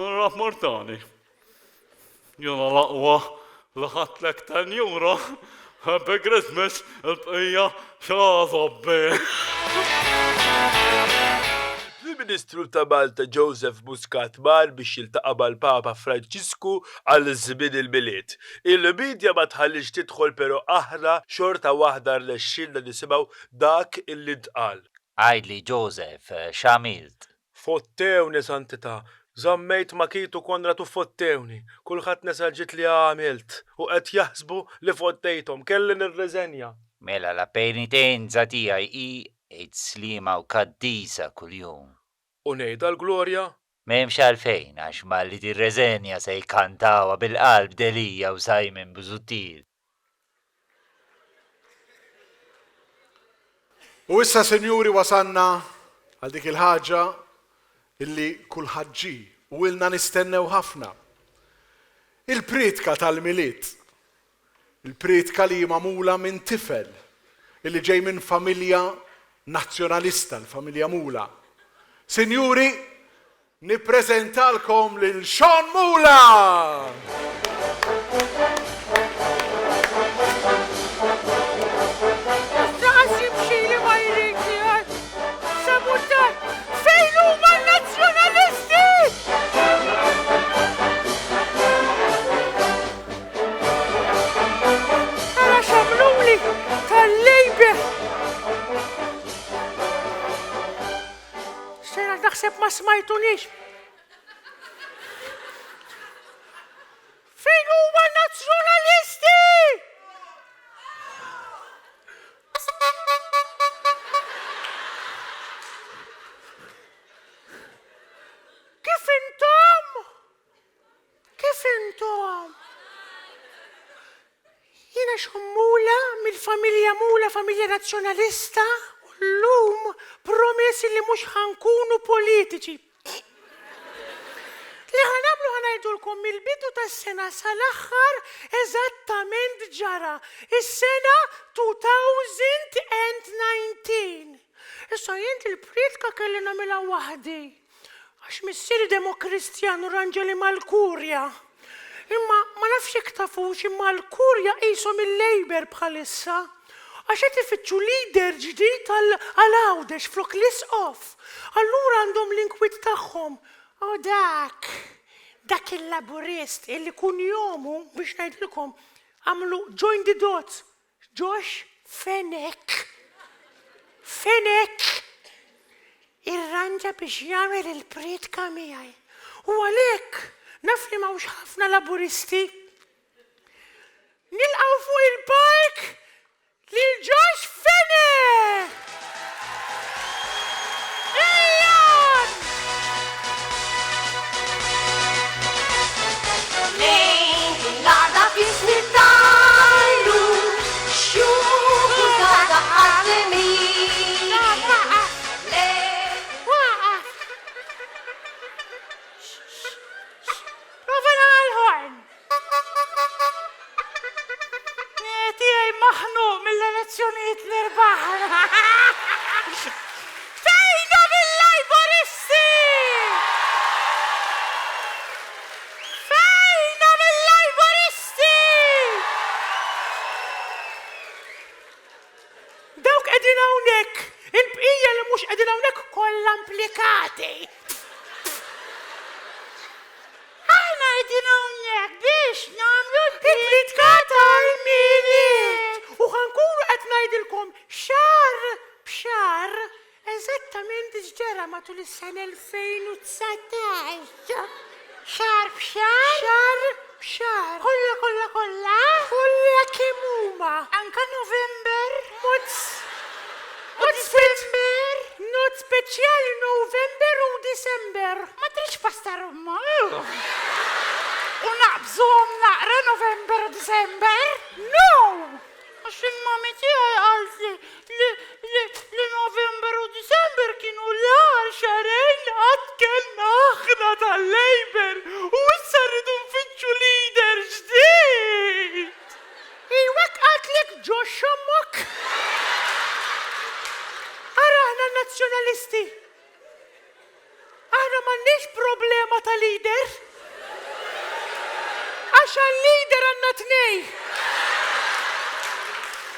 Rapportani. Jiena l-aqwa li ħadtlek 10 euro. Happy Christmas, il-bqija xazobbi. Il-Prim Ministru ta' Malta Joseph Muscat mar biex jiltaqa' mal-Papa Franġisku għal żmien il-Milied. Il-media ma tħalliex tidħol pero aħna xorta waħda rnexxielna nisimgħu dak illi ntqal. Għidli Joseph, x'għamilt? Fottewni, Santità! Żammejt ma' Keith u Konrad u fottewni. Kulħadd nesa l-ġid li għamilt u qed jaħsbu li fottejthom. Kelli nirriżenja. Mela la penitenza tiegħi hi Għid Sliema u Qaddisa kuljum. U ngħidha l-Glorja? M'hemmx għalfejn għax malli tirreżenja se jkantawha bil-qalb Delia u Simon Busuttil. U issa sinjuri wasalna għal dik il-ħaġa illi kulħadd ġie u ilna nistennew ħafna. Il-prietka tal-Milied. Il-prietka li hi magħmula minn tifel illi ġej minn familja nazzjonalista, l-familja Mula. Sinjuri, Nippreżentalkom lil Sean Mula! Lanqas jimxili ma jrid jgħid. Sabutar, fejn huma n-Nazzjonalisti? Ara x'għamluli tal-Labour. Sejra naħseb ma smajtunix. Fejn huma n-Nazzjonalisti? Kif intom? Kif intom? Jiena Sean Mula mill-familja Mula, familja Nazzjonalista, u llum promess li mhux ħa nkunu politiċi. Li ħa nagħmlu ħa ngħidulkom mill-bidu tas-sena sal-aħħar eżattament ġara is-sena 2019. Issa jien il-prietka kelli nagħmilha waħdi. Għax missieri Demokristjan u rranġali mal-Kurja. Imma ma nafx jekk tafux imma l-Kurja qishom il-Labour bħalissa. Għax qed ifittxu leader ġdid għal Għawdex flok l-Isqof. Allura għandhom l-inkwiet tagħhom. U dak, dak il-Laburist illi kunjomu, biex ngħidilkom, għamlu join the dots, Josh Fenech Fenech irranġa biex jagħmel il-prietka miegħi. U għalhekk naf li m'hawnx ħafna Laburisti. Nilqgħu fuq il-palk lil Josh Fenech! Ejja! Lejn l-għada fis nittajru, xjuħ u żgħażagħ għażżemin. Waqaf! Prova l-horn! Tiegħi maħnuq mill-elezzjonijiet li rbaħna. Fejnhom il-Laboristi? Fejnhom il-Laboristi? Dawk qegħdin hawnhekk, il-bqija li mhux qegħdin hawnhekk kollha implikati. Aħna qegħdin hawnhekk biex nagħmlu l-priedka tal-Milied u ħa nkunu qed ngħidilkom xahar b'xahar eżattament x'ġara matul is-sena 2019. Xahar b'xahar? Xahar b'xahar. Kollha kollha kollha? Kollha kemm huma. Anke November? Mod Mod December? Mod speċjali November u December. Ma tridx pasta rumma? U naqbżuhom naqra November u December? No! Għax il-mami tiegħi qaltli li li li November u December kienu l-agħar. M'għandniex problema ta' leader. Għax għal-leader għandna tnej.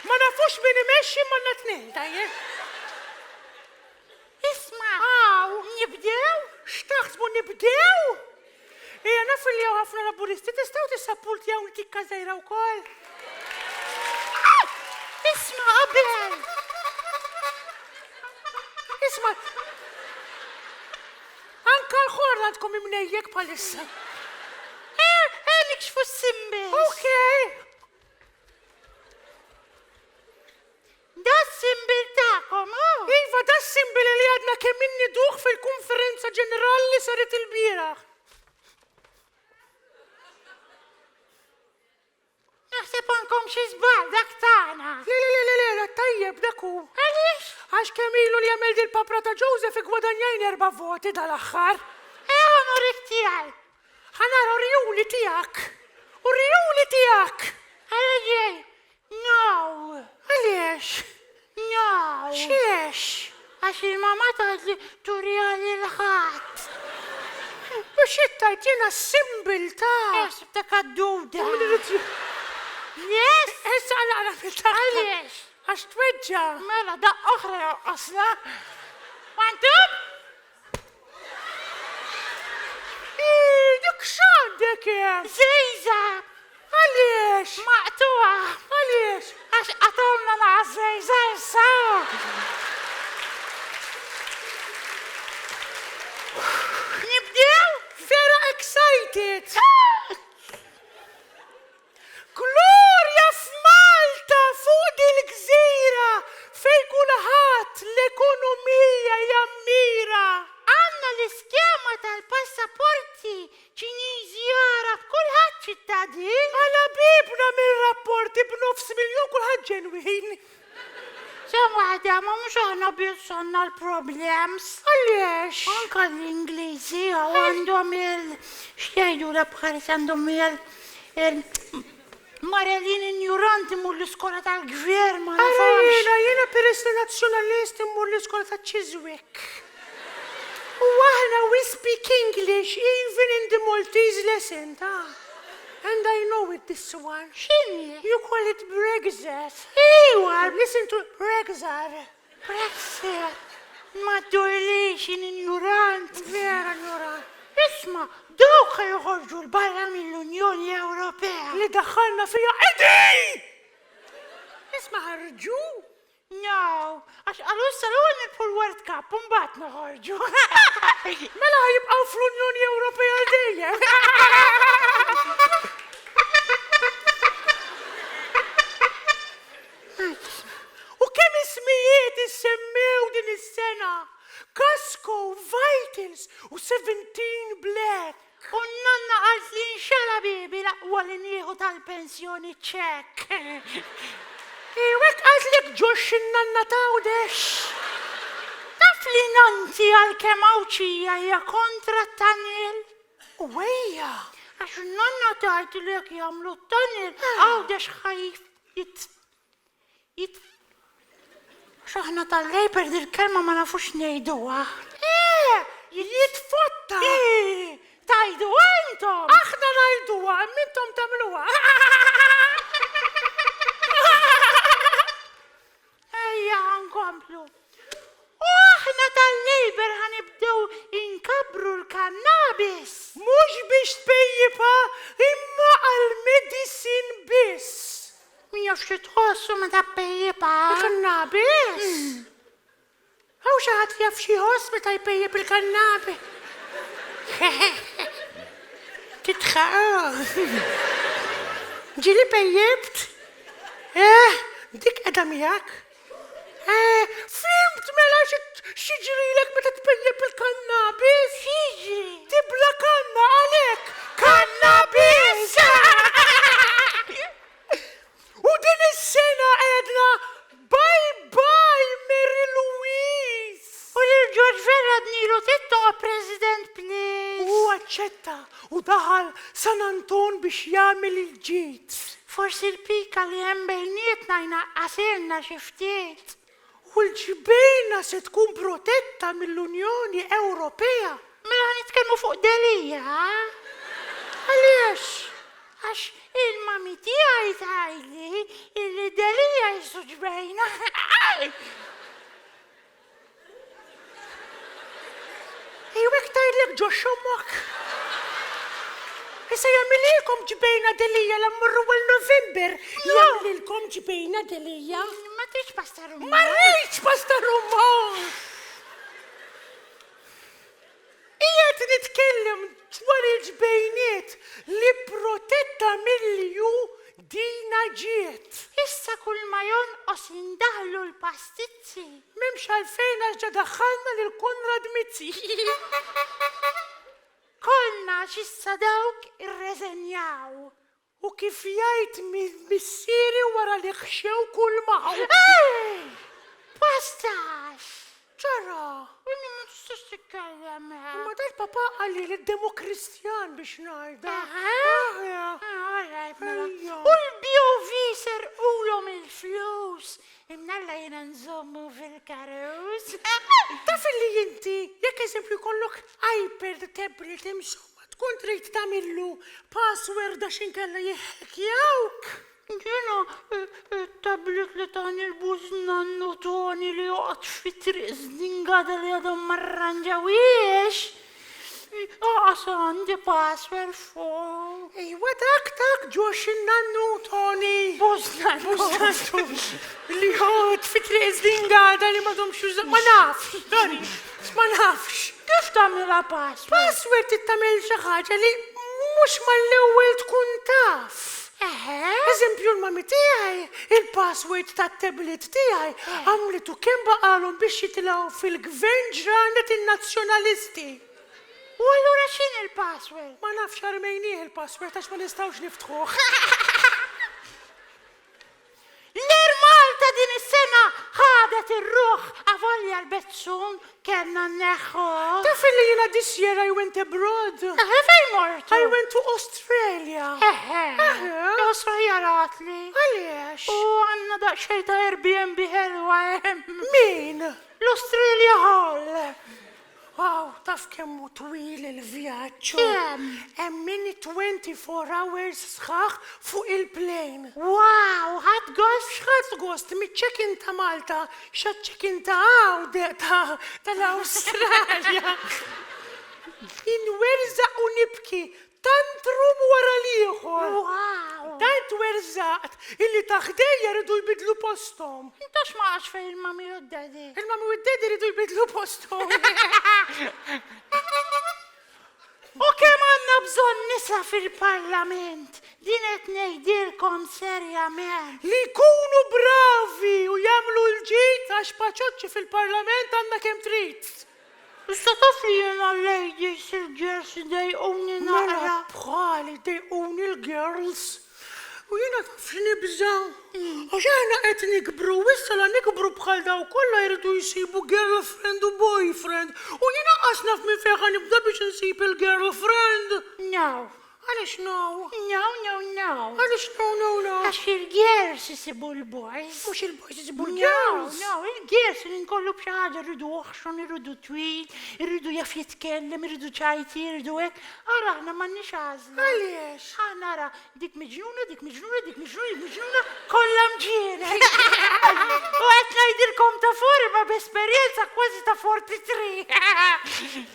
Ma nafux min imexxi imma għandna tnej, tajjeb. Isma'! Aw! Nibdew? X'taħsbu nibdew? Ejja naf li hawn ħafna Laburisti, tistgħu tissappurtjawni tikka żgħira wkoll? Isma' qabel! Isma' Anka l-ħor għandkom imnejjek bħalissa. Eh, eh, nikxfu s-simbis. Okay. Da s-simbil tagħkom, hu? Iva, da s-simbil li għadna kemm inniduh fil-konferenza ġenerali li saret ilbieraħ. Naħseb għandkom xi żball dak tagħna. Le, le, le, le, le, le, tajjeb dak hu. Għaliex? Għax kemm ilu li għamel dil-papra ta' Joseph iggwadanjajn erba' voti dal-aħħar. Ejja nurik tiegħi. Ħa nara uriuli tiegħek. Uriuli tiegħek. Għala ġej. No. Għaliex? No. Xiex? Għax il-mama tgħid li turiha lil ħadd. Biex ittajt jiena s-simbil ta' Eħseb ta' kadduda. Yes! Issa naqra fil-taħt. Għaliex? Għax tweġġa. Mela daqqa oħra jonqosna. One, two. Ih, dik x'għandek hemm? Żejża! Għaliex? Maqtugħa! Għaliex? Għax qatgħulna naqa' żejża issa! Nibdew? Vera excited! Glorja f'Malta fuq dil-gżira fejn kulħadd l-ekonomija jammira. Għandna l-iskema tal-passaporti Ċiniżi, Għarab, kulħadd ċittadin. Għala bibna mir-rapporti b'nofs miljun kulħadd ġenwin. Sa waħda, ma mhux aħna biss għandna l-problems. Għaliex? Anka l-Ingliżi hawn għandhom il x'jgħidulha bħalissa għandhom il il Marelin injurant imur l-iskola tal-gvern ma Ara nafhomx. jiena, jiena peress li nazzjonalist immur l-iskola ta' Chiswick. U aħna we speak English even in the Maltese lesson, ta'. And I know it this one. X'inhi? You call it Brexit. Iwa! Listen to Brexit. Brexit. Ma ddurlix jien injurant. Vera injurant. Isma', dawk ħa joħorġu 'l barra mill-Unjoni Ewropea. Li daħħalna fiha qegħdin! Isma' ħarġu? No, għax qalu issa l-ewwel nirbħu l-World Cup u mbagħad noħorġu. Mela ħa jibqgħu fl-Unjoni Ewropea għal dejjem. U kemm ismijiet issemmew din is-sena! Casco, Vitals u 17 Black. U n-nanna qaltli nxala biebi l-aqwa li nieħu tal-pensjoni ċekk. Iju hekk qaltlek Josh in-nanna t'Għawdex. Taf li nannti għalkemm Għawdxija hija kontra t-tunnel? U ejja! Għax in-nanna tgħid li jekk jagħmlu t-tunnel Għawdex ħa jit Jit. Għax aħna tal-Labour dil-kelma ma nafux ngħiduha. Eh! Jitfotta! Eh! Tgħiduha intom! Aħna ngħiduha, imma intom tagħmluha. Ejja ħa nkomplu. U aħna tal-Labour ħa nibdew inkabbru l-kannabis. Mhux biex tpejjipha imma għall-medicine biss. Min jaf xi tħossu meta ppejjipha. Il-kannabis? Hawn xi ħadd jaf xi jħoss meta jpejjep il-kannabi? Titħaq. Ġieli pejjipt? Eh, dik qiegħda miegħek? Eh, fhimt mela x'jiġrilek meta tpejjep il-kannabis? X'jiġri? Tibla kanna għalhekk kannabis! U din is-sena għedna bye bye Mary Louise! U lil George Vella dnilu tittoqa' President please! U hu aċċetta u daħal San Anton biex jagħmel il-ġid. Forsi l-pika li hemm bejnietna jnaqqasilna xi ftit. U l-ġbejna se tkun protetta mill-Unjoni Ewropea. Mela ħa nitkellmu. Delia. Għaliex? Għax il-mami tiegħi tgħidli illi Delia jisu ġbejna. Ejwa hekk tgħidlek ġo xommok. Issa jagħmililkom ġbejna Delia la mmorru għal November. Jagħmlilkom ġbejna Delia. Ma tridx pasta rumma. Ma rridx pasta rumma. Qiegħed nitkellem dwar il-ġbejniet li protetta mill-EU dina ġiet. Issa kull ma jonqos indaħħlu l-pastizzi. M'hemmx għalfejn għax ġa daħħalna lil Konrad Mizzi. Kollna għax issa dawk irreżenjaw. U kif jgħid missieri wara li ħxew kull m'hawn. Pastax! Ġara! Inti ma tistax titkellem hekk. Imma dal-papà qalli li d-Demokristjan biex ngħidha. All right, mela. U l-BOV serqulhom il-flus. Imnalla jiena nżommu fil-karus. Taf illi inti, jekk eżempju jkollok iPad, tablet, insomma, Tkun trid tagħmillu password għax inkella jiħħekjawk. Jiena t-tablet li tani l-bużnannu Toni li joqgħod fi Triq Żdingada li għadhom ma rranġawhiex, lanqas għandi password fuqu. Ejwa dak dak Josh in-nannu Toni. Bużnannu. Bużnannu li joqgħod fi Triq Żdingada li m'għadhomx jużaw. Ma nafx, sorry, ma nafx. Kif tagħmilha password? Password trid tagħmel xi ħaġa li mhux mal-ewwel tkun taf. Eħe. Eżempju l-mami tiegħi, il-password tat-tablet tiegħi għamlitu kemm baqalhom biex jitilgħu fil-gvern ġranet in-Nazzjonalisti. U allura x'inhi l-password? Ma nafx armejnieh il-password għax ma nistgħux niftħuh. L-Air Malta din is-sena ħadet ir-ruħ avolja l-bezzun kellna nneħħuh. Taf illi jiena this year I went abroad. Eħe fejn mortu? I went to Australia. Eħe. Eħe. L-Australia ratli. Għaliex? U għandna daqsxejn ta' Airbnb ħelwa hemm. Min? L-Australia Hall. Wow, taf kemm hu twil il-vjaġġ? Kemm? Hemm min 24 hours sħaħ fuq il-plane. Wow, ħadt gost? X'ħadt gost miċ-check-in ta' Malta x'għaċ-check-in ta' Għawdex ta' tal-Awstralja. Inwerżaq u nibki Tantrum wara l-ieħor. Wow! Tant werżaqt illi ta' ħdejja riedu jbiddlu posthom. Int għax ma għadx fejn il-mummy u d-daddy? Il-mummy u d-daddy riedu jbiddlu posthom. U kemm għandna bżonn nisa fil-Parlament! Din qed ngħidilkom serjament. Li jkunu bravi u jagħmlu l-ġid għax paċoċċi fil-Parlament għandna kemm trid. Issa taf li jiena l-ladies, il-girls idejquni naqra. Mela bħali jdejquni l-girls. U jiena taf x'nibża'? Għax aħna qed nikbru u issa la nikbru bħal dawk kollha jridu jsibu girlfriend u boyfriend u jien anqas naf minn fejn ħa nibda biex insib il-girlfriend. No. Għaliex no? No, no, no. Għaliex no, no, no? Għax il-girls isibu l-boys. Mhux il-boys isibu l-girls. No, no, il-girls li nkollu b'xi ħaġa rridu oħxon, irridu twil, irridu jaf jitkellem, irridu ċajti, irridu hekk. Ara aħna m'għandniex għażla. Għaliex? Aħna ara dik miġnuna, dik miġnuna, dik miġnuna, dik miġnuna, kollha mġienen. U qed ngħidilkom ta' forma b'esperjenza kważi ta' 43.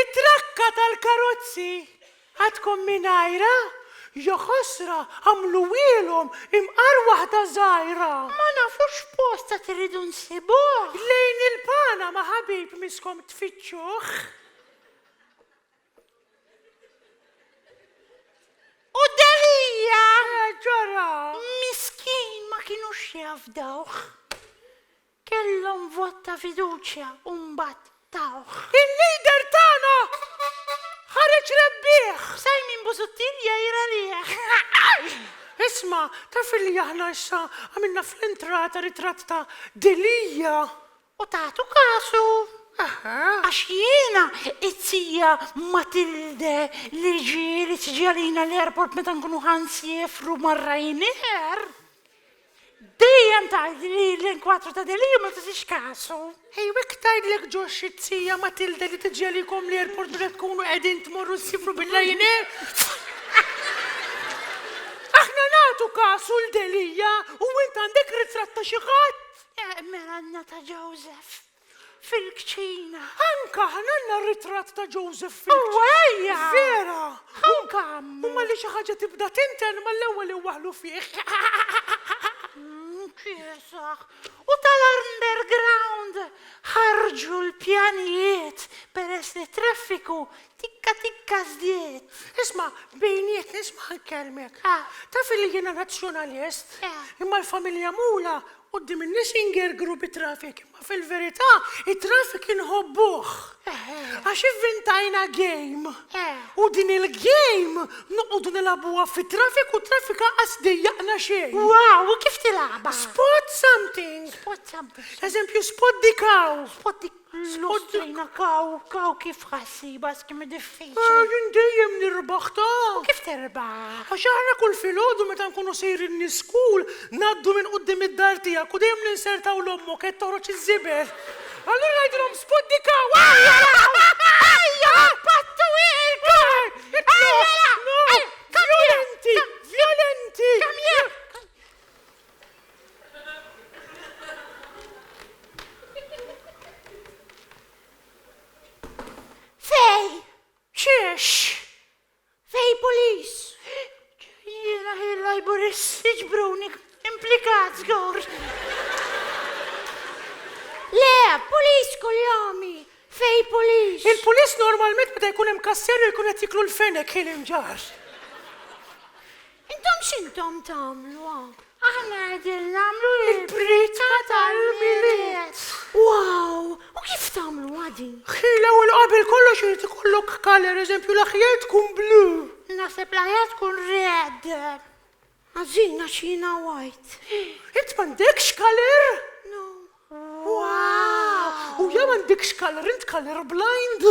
It-trakka tal-karozzi għadkom mingħajrha? Jaħasra għamluhielhom imqar waħda żgħira. Ma nafux x'post għad irridu nsibuh. Lejn il-Panama ħabib miskom tfittxuh. U Delia! Ġara! Miskin ma kinux jafdawh. Kellhom vot ta' fiduċja u mbagħad tawh. Il-leader tagħna ħareġ rebbieħ! Simon Busuttil jgħir għalih. Isma', taf illi aħna issa għamilna fl-entrata ritratt ta' Delia? U tagħtu kasu? Għax jiena it-zija Matilde li ġieli tiġi għalina l-airport meta nkunu ħa nsiefru mar-Ryanair. Dejjem tgħid li l-inkwatru ta' Delija ma tagħtix kasu. Ej, u hekk tgħidlek ġo xi zija Matilda li tiġi għalikom l-airport meta tkunu qegħdin tmorru ssifru bil-Ryanair? Aħna nagħtu kasu 'l Delia u int għandek ritratt ta' xi ħadd? Mela għandna ta' Joseph fil-kċina. Anke aħna għandna ritratt ta' Joseph fil-kċina. Ejja! Vera! Anke U malli xi ħaġa tibda tinten mal-ewwel iwaħħlu fih. Kiesaħ. U tal-underground ħarġu l-pjanijiet peress li t-traffiku tikka tikka żdied. Isma', bejnietna, isma' nkellmek. Taf illi jiena nazzjonalist, imma l-familja Mula quddiem in-nies ingergru bit-traffic, imma fil-verità it-traffic inħobbuh. Għax ivvintajna game. U din il-game noqogħdu nilagħbuha fit-traffic u t-traffic anqas dejjaqna xejn. Wow, u kif tilgħabha? Spot something. Spot something. Eżempju, spot the cow. Spot the Lustrina cow, cow kif ħassiba kemm diffiċli. Jien dejjem nirbaħ ta. U kif terbaħ? Għax aħna kull filgħodu meta nkunu sejrin l-iskul ngħaddu minn quddiem id-dar tiegħek u dejjem ninsertaw l-ommok qed toħroġ iż-żibel. Allura ngħidilhom spot the cow! Ejja, pattu il-kar! Ejja! Violenti! Violenti! Come here! Fej! Xiex? Fej polis? Jiena il-Labourist jiġbruni implikat żgur. Le, polis kollomi, fej polis. Il-polis normalment meta jkun hemm każ serju jkun qed jiklu l-fenek ħin imġarr. Intom x'intom tagħmlu hawn? Aħna qegħdin nagħmlu il-priedka tal-Milied. Wow! U kif tagħmluha din? Ħi l-ewwel qabel kollox irid ikollok colour, eżempju l-aħjar tkun blu. Naħseb l-aħjar tkun red. Ħażin għax jiena white. Int m'għandekx colour? No. Wow! U ja m'għandekx colour, int colour blind?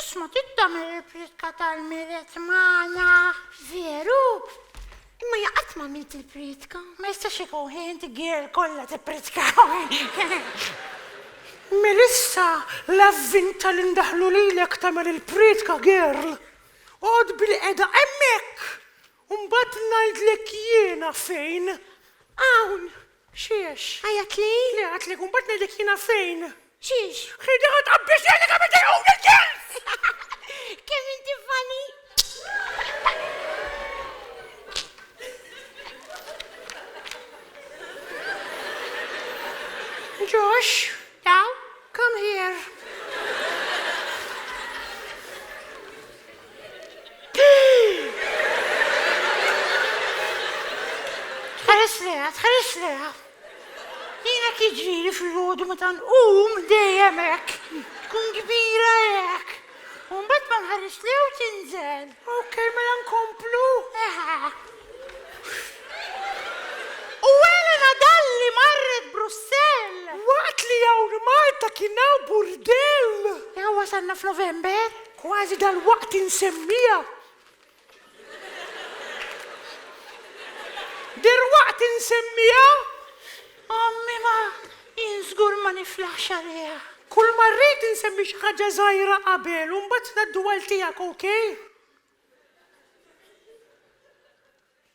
Isma' trid tagħmel il-priedka tal-Milied magħna? Veru? Imma jien qatt m'għamilt il-priedka. Ma jistax ikun ħi inti girl kollha tippriedkaw. Melissa, l-avvinta li ndaħħlu lilek tagħmel il-priedka girl. Oqgħod bilqiegħda hemmhekk! U mbagħad ngħidlek jiena fejn. Hawn! Xiex? Għajjatli? Le, għedtlek u mbagħad ngħidlek jiena fejn. Xiex? Ħi ħa tqabbex lilek qabel dejquni l-girls! Kemm inti funny! Josh? Daw? Come here. Tħares leha, tħares leha. Jiena kiġrili fil-ħodu meta nqum dejjem hekk. Tkun kbira hekk. U mbagħad ma nħares leha u tinżel. Ok, mela nkomplu. U Elena Dalli marret Brussell. Waqt li hawn Malta kien hawn burdell. Jew wasalna f'November. Kważi dalwaqt insemmiha. Derwaqt insemmiha. Ommi ma jien żgur ma niflaħx għaliha. Kull ma rrid insemmi xi ħaġa żgħira qabel u mbagħad ngħaddu għal tiegħek, okay?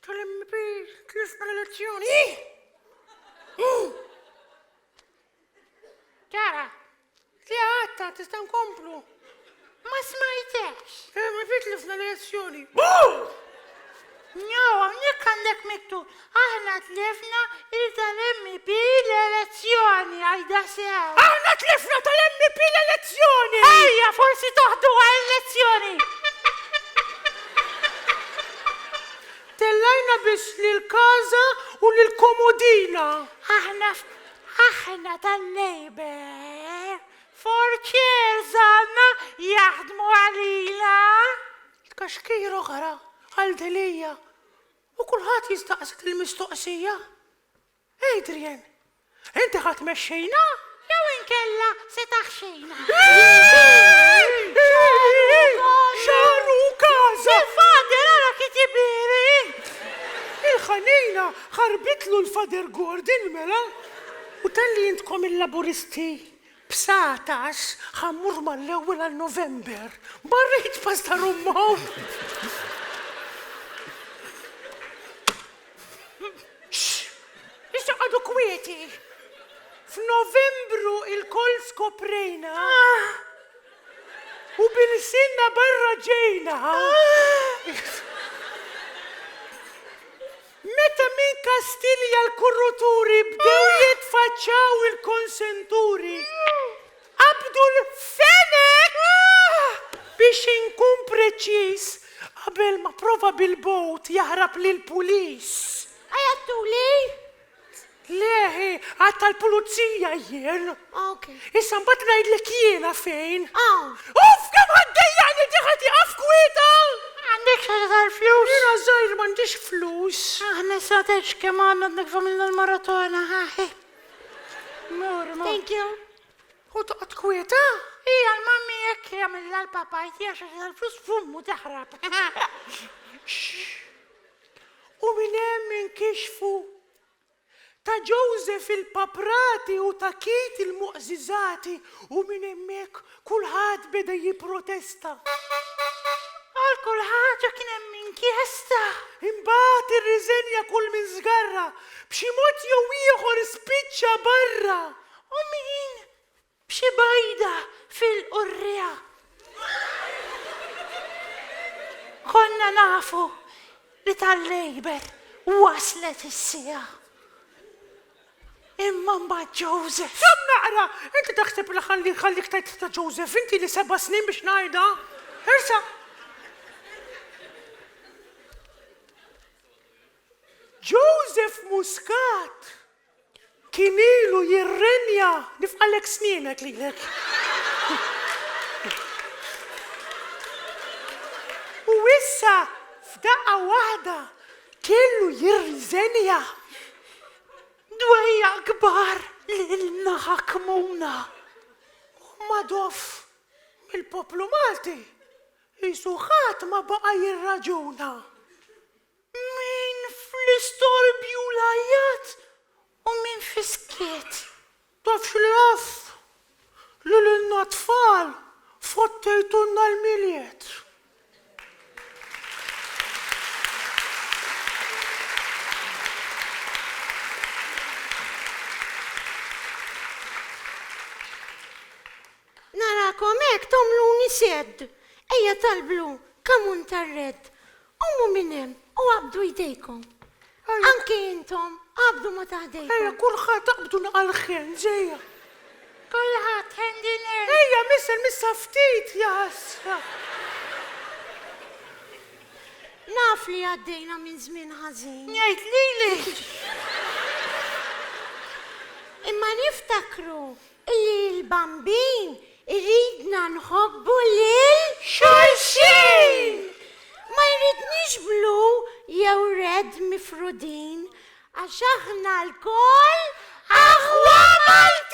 Tal-MP tlifna l-elezzjoni. Tara, li għatta, tista' nkomplu. Ma smajtekx. Eh, ma fit tlifna l-elezzjoni. No, hawnhekk għandek miktub. Aħna tlifna il tal-MP l-elezzjoni, għajda sew. Aħna tlifna tal-MP l-elezzjoni! Ejja, forsi toħduha l-elezzjoni. Tellajna biss lil Casa u lil Komodina. Aħna Aħna tal-Labour, for chairs għandna jaħdmu għalina. Tkaxkir oħra għal Delia u kulħadd jistaqsi dil-mistoqsija. Adrian, inti ħa tmexxina jew inkella se taħxina? Xagħru Casa! Il-father ara kif ibierek! Il-ħanina! ħarbitlu l-Father Gordon mela. U talli intkom il-Laburisti b'satax ħa mmur mal-ewwel għal November. Ma rridx Pastor Ummo! Xx! Issa qogħdu kwieti. F'Novembru ilkoll skoprejna u b'ilsienna barra ġejna. Meta minn Kastilja l-kurruturi bdew jitfaċċaw il-konsenturi, qabdu l-fenek biex inkun preċiż qabel ma prova bil-bowt jaħrab lill-pulis. Għajjattuli? Le, hi, għad tal-pulizija jien. Ok. Issa mbagħad ngħidlek jiena fejn. Hawn. Uff, kemm ħa ddejjaqni di ħa tieqaf kwieta! Għandek xi ħaġa tal-flus? Jiena żgħir m'għandix flus. Aħna issa tgħidx kemm għandna għadna kif għamilna l-maratona, ħa ħi. Mur, mur. Thank you. U toqgħod kwieta? Hija l-mammi hekk jagħmilha l-papa, jtiha xi ħaġa tal-flus f'fummu taħrab. U minn hemm inkixfu ta' Joseph il-paprati u ta' Keith il-muqżiżati u minn hemmhekk kulħadd beda jipprotesta. Għal kull ħaġa kien hemm inkjesta. Imbagħad irriżenja kull min żgarra, b'xi mod jew ieħor spiċċa barra. U min B'xi bajda fil-qurriegħa. Konna nafu li tal-Labour waslet is-siegħa. Imma mbagħad Joseph. Żomm naqra! Inti taħseb li ħalli nħallik tgħid ta' Joseph? Inti ili seba' snin biex ngħidha. Irsa! Joseph Muscat Kien ilu jirrenja, nifqalek snienek lilek. U issa f'daqqa waħda kellu jirriżenja. Dwejjaq kbar lilna ħakmuna. U Madoff mill-poplu Malti qisu ħadd ma baqa' jirraġuna. Min fl-istorbju l-għajjat u min fis-skiet. Taf x'li naf? Li lilna t-tfal fottejtulna l-Milied. Narakom hekk tagħmluni sedd. Ejja tal-blu, come on tar-red. Qumu minn hemm u aqbdu jdejkom. Anki intom, aqbdu ma ta' ħdejkom. Ejja kulħadd aqbdu naqa' l-hands, ejja. Kulħadd hand in hand. Ejja mister missa ftit jaħasra. Naf li għaddejna minn żmien ħażin. Ngħid lili. Imma niftakru Illi l-Bambin iridna nħobbu lil xulxin! Ma jridniex blue jew red mifrudin għax aħna lkoll aħwa Maltin!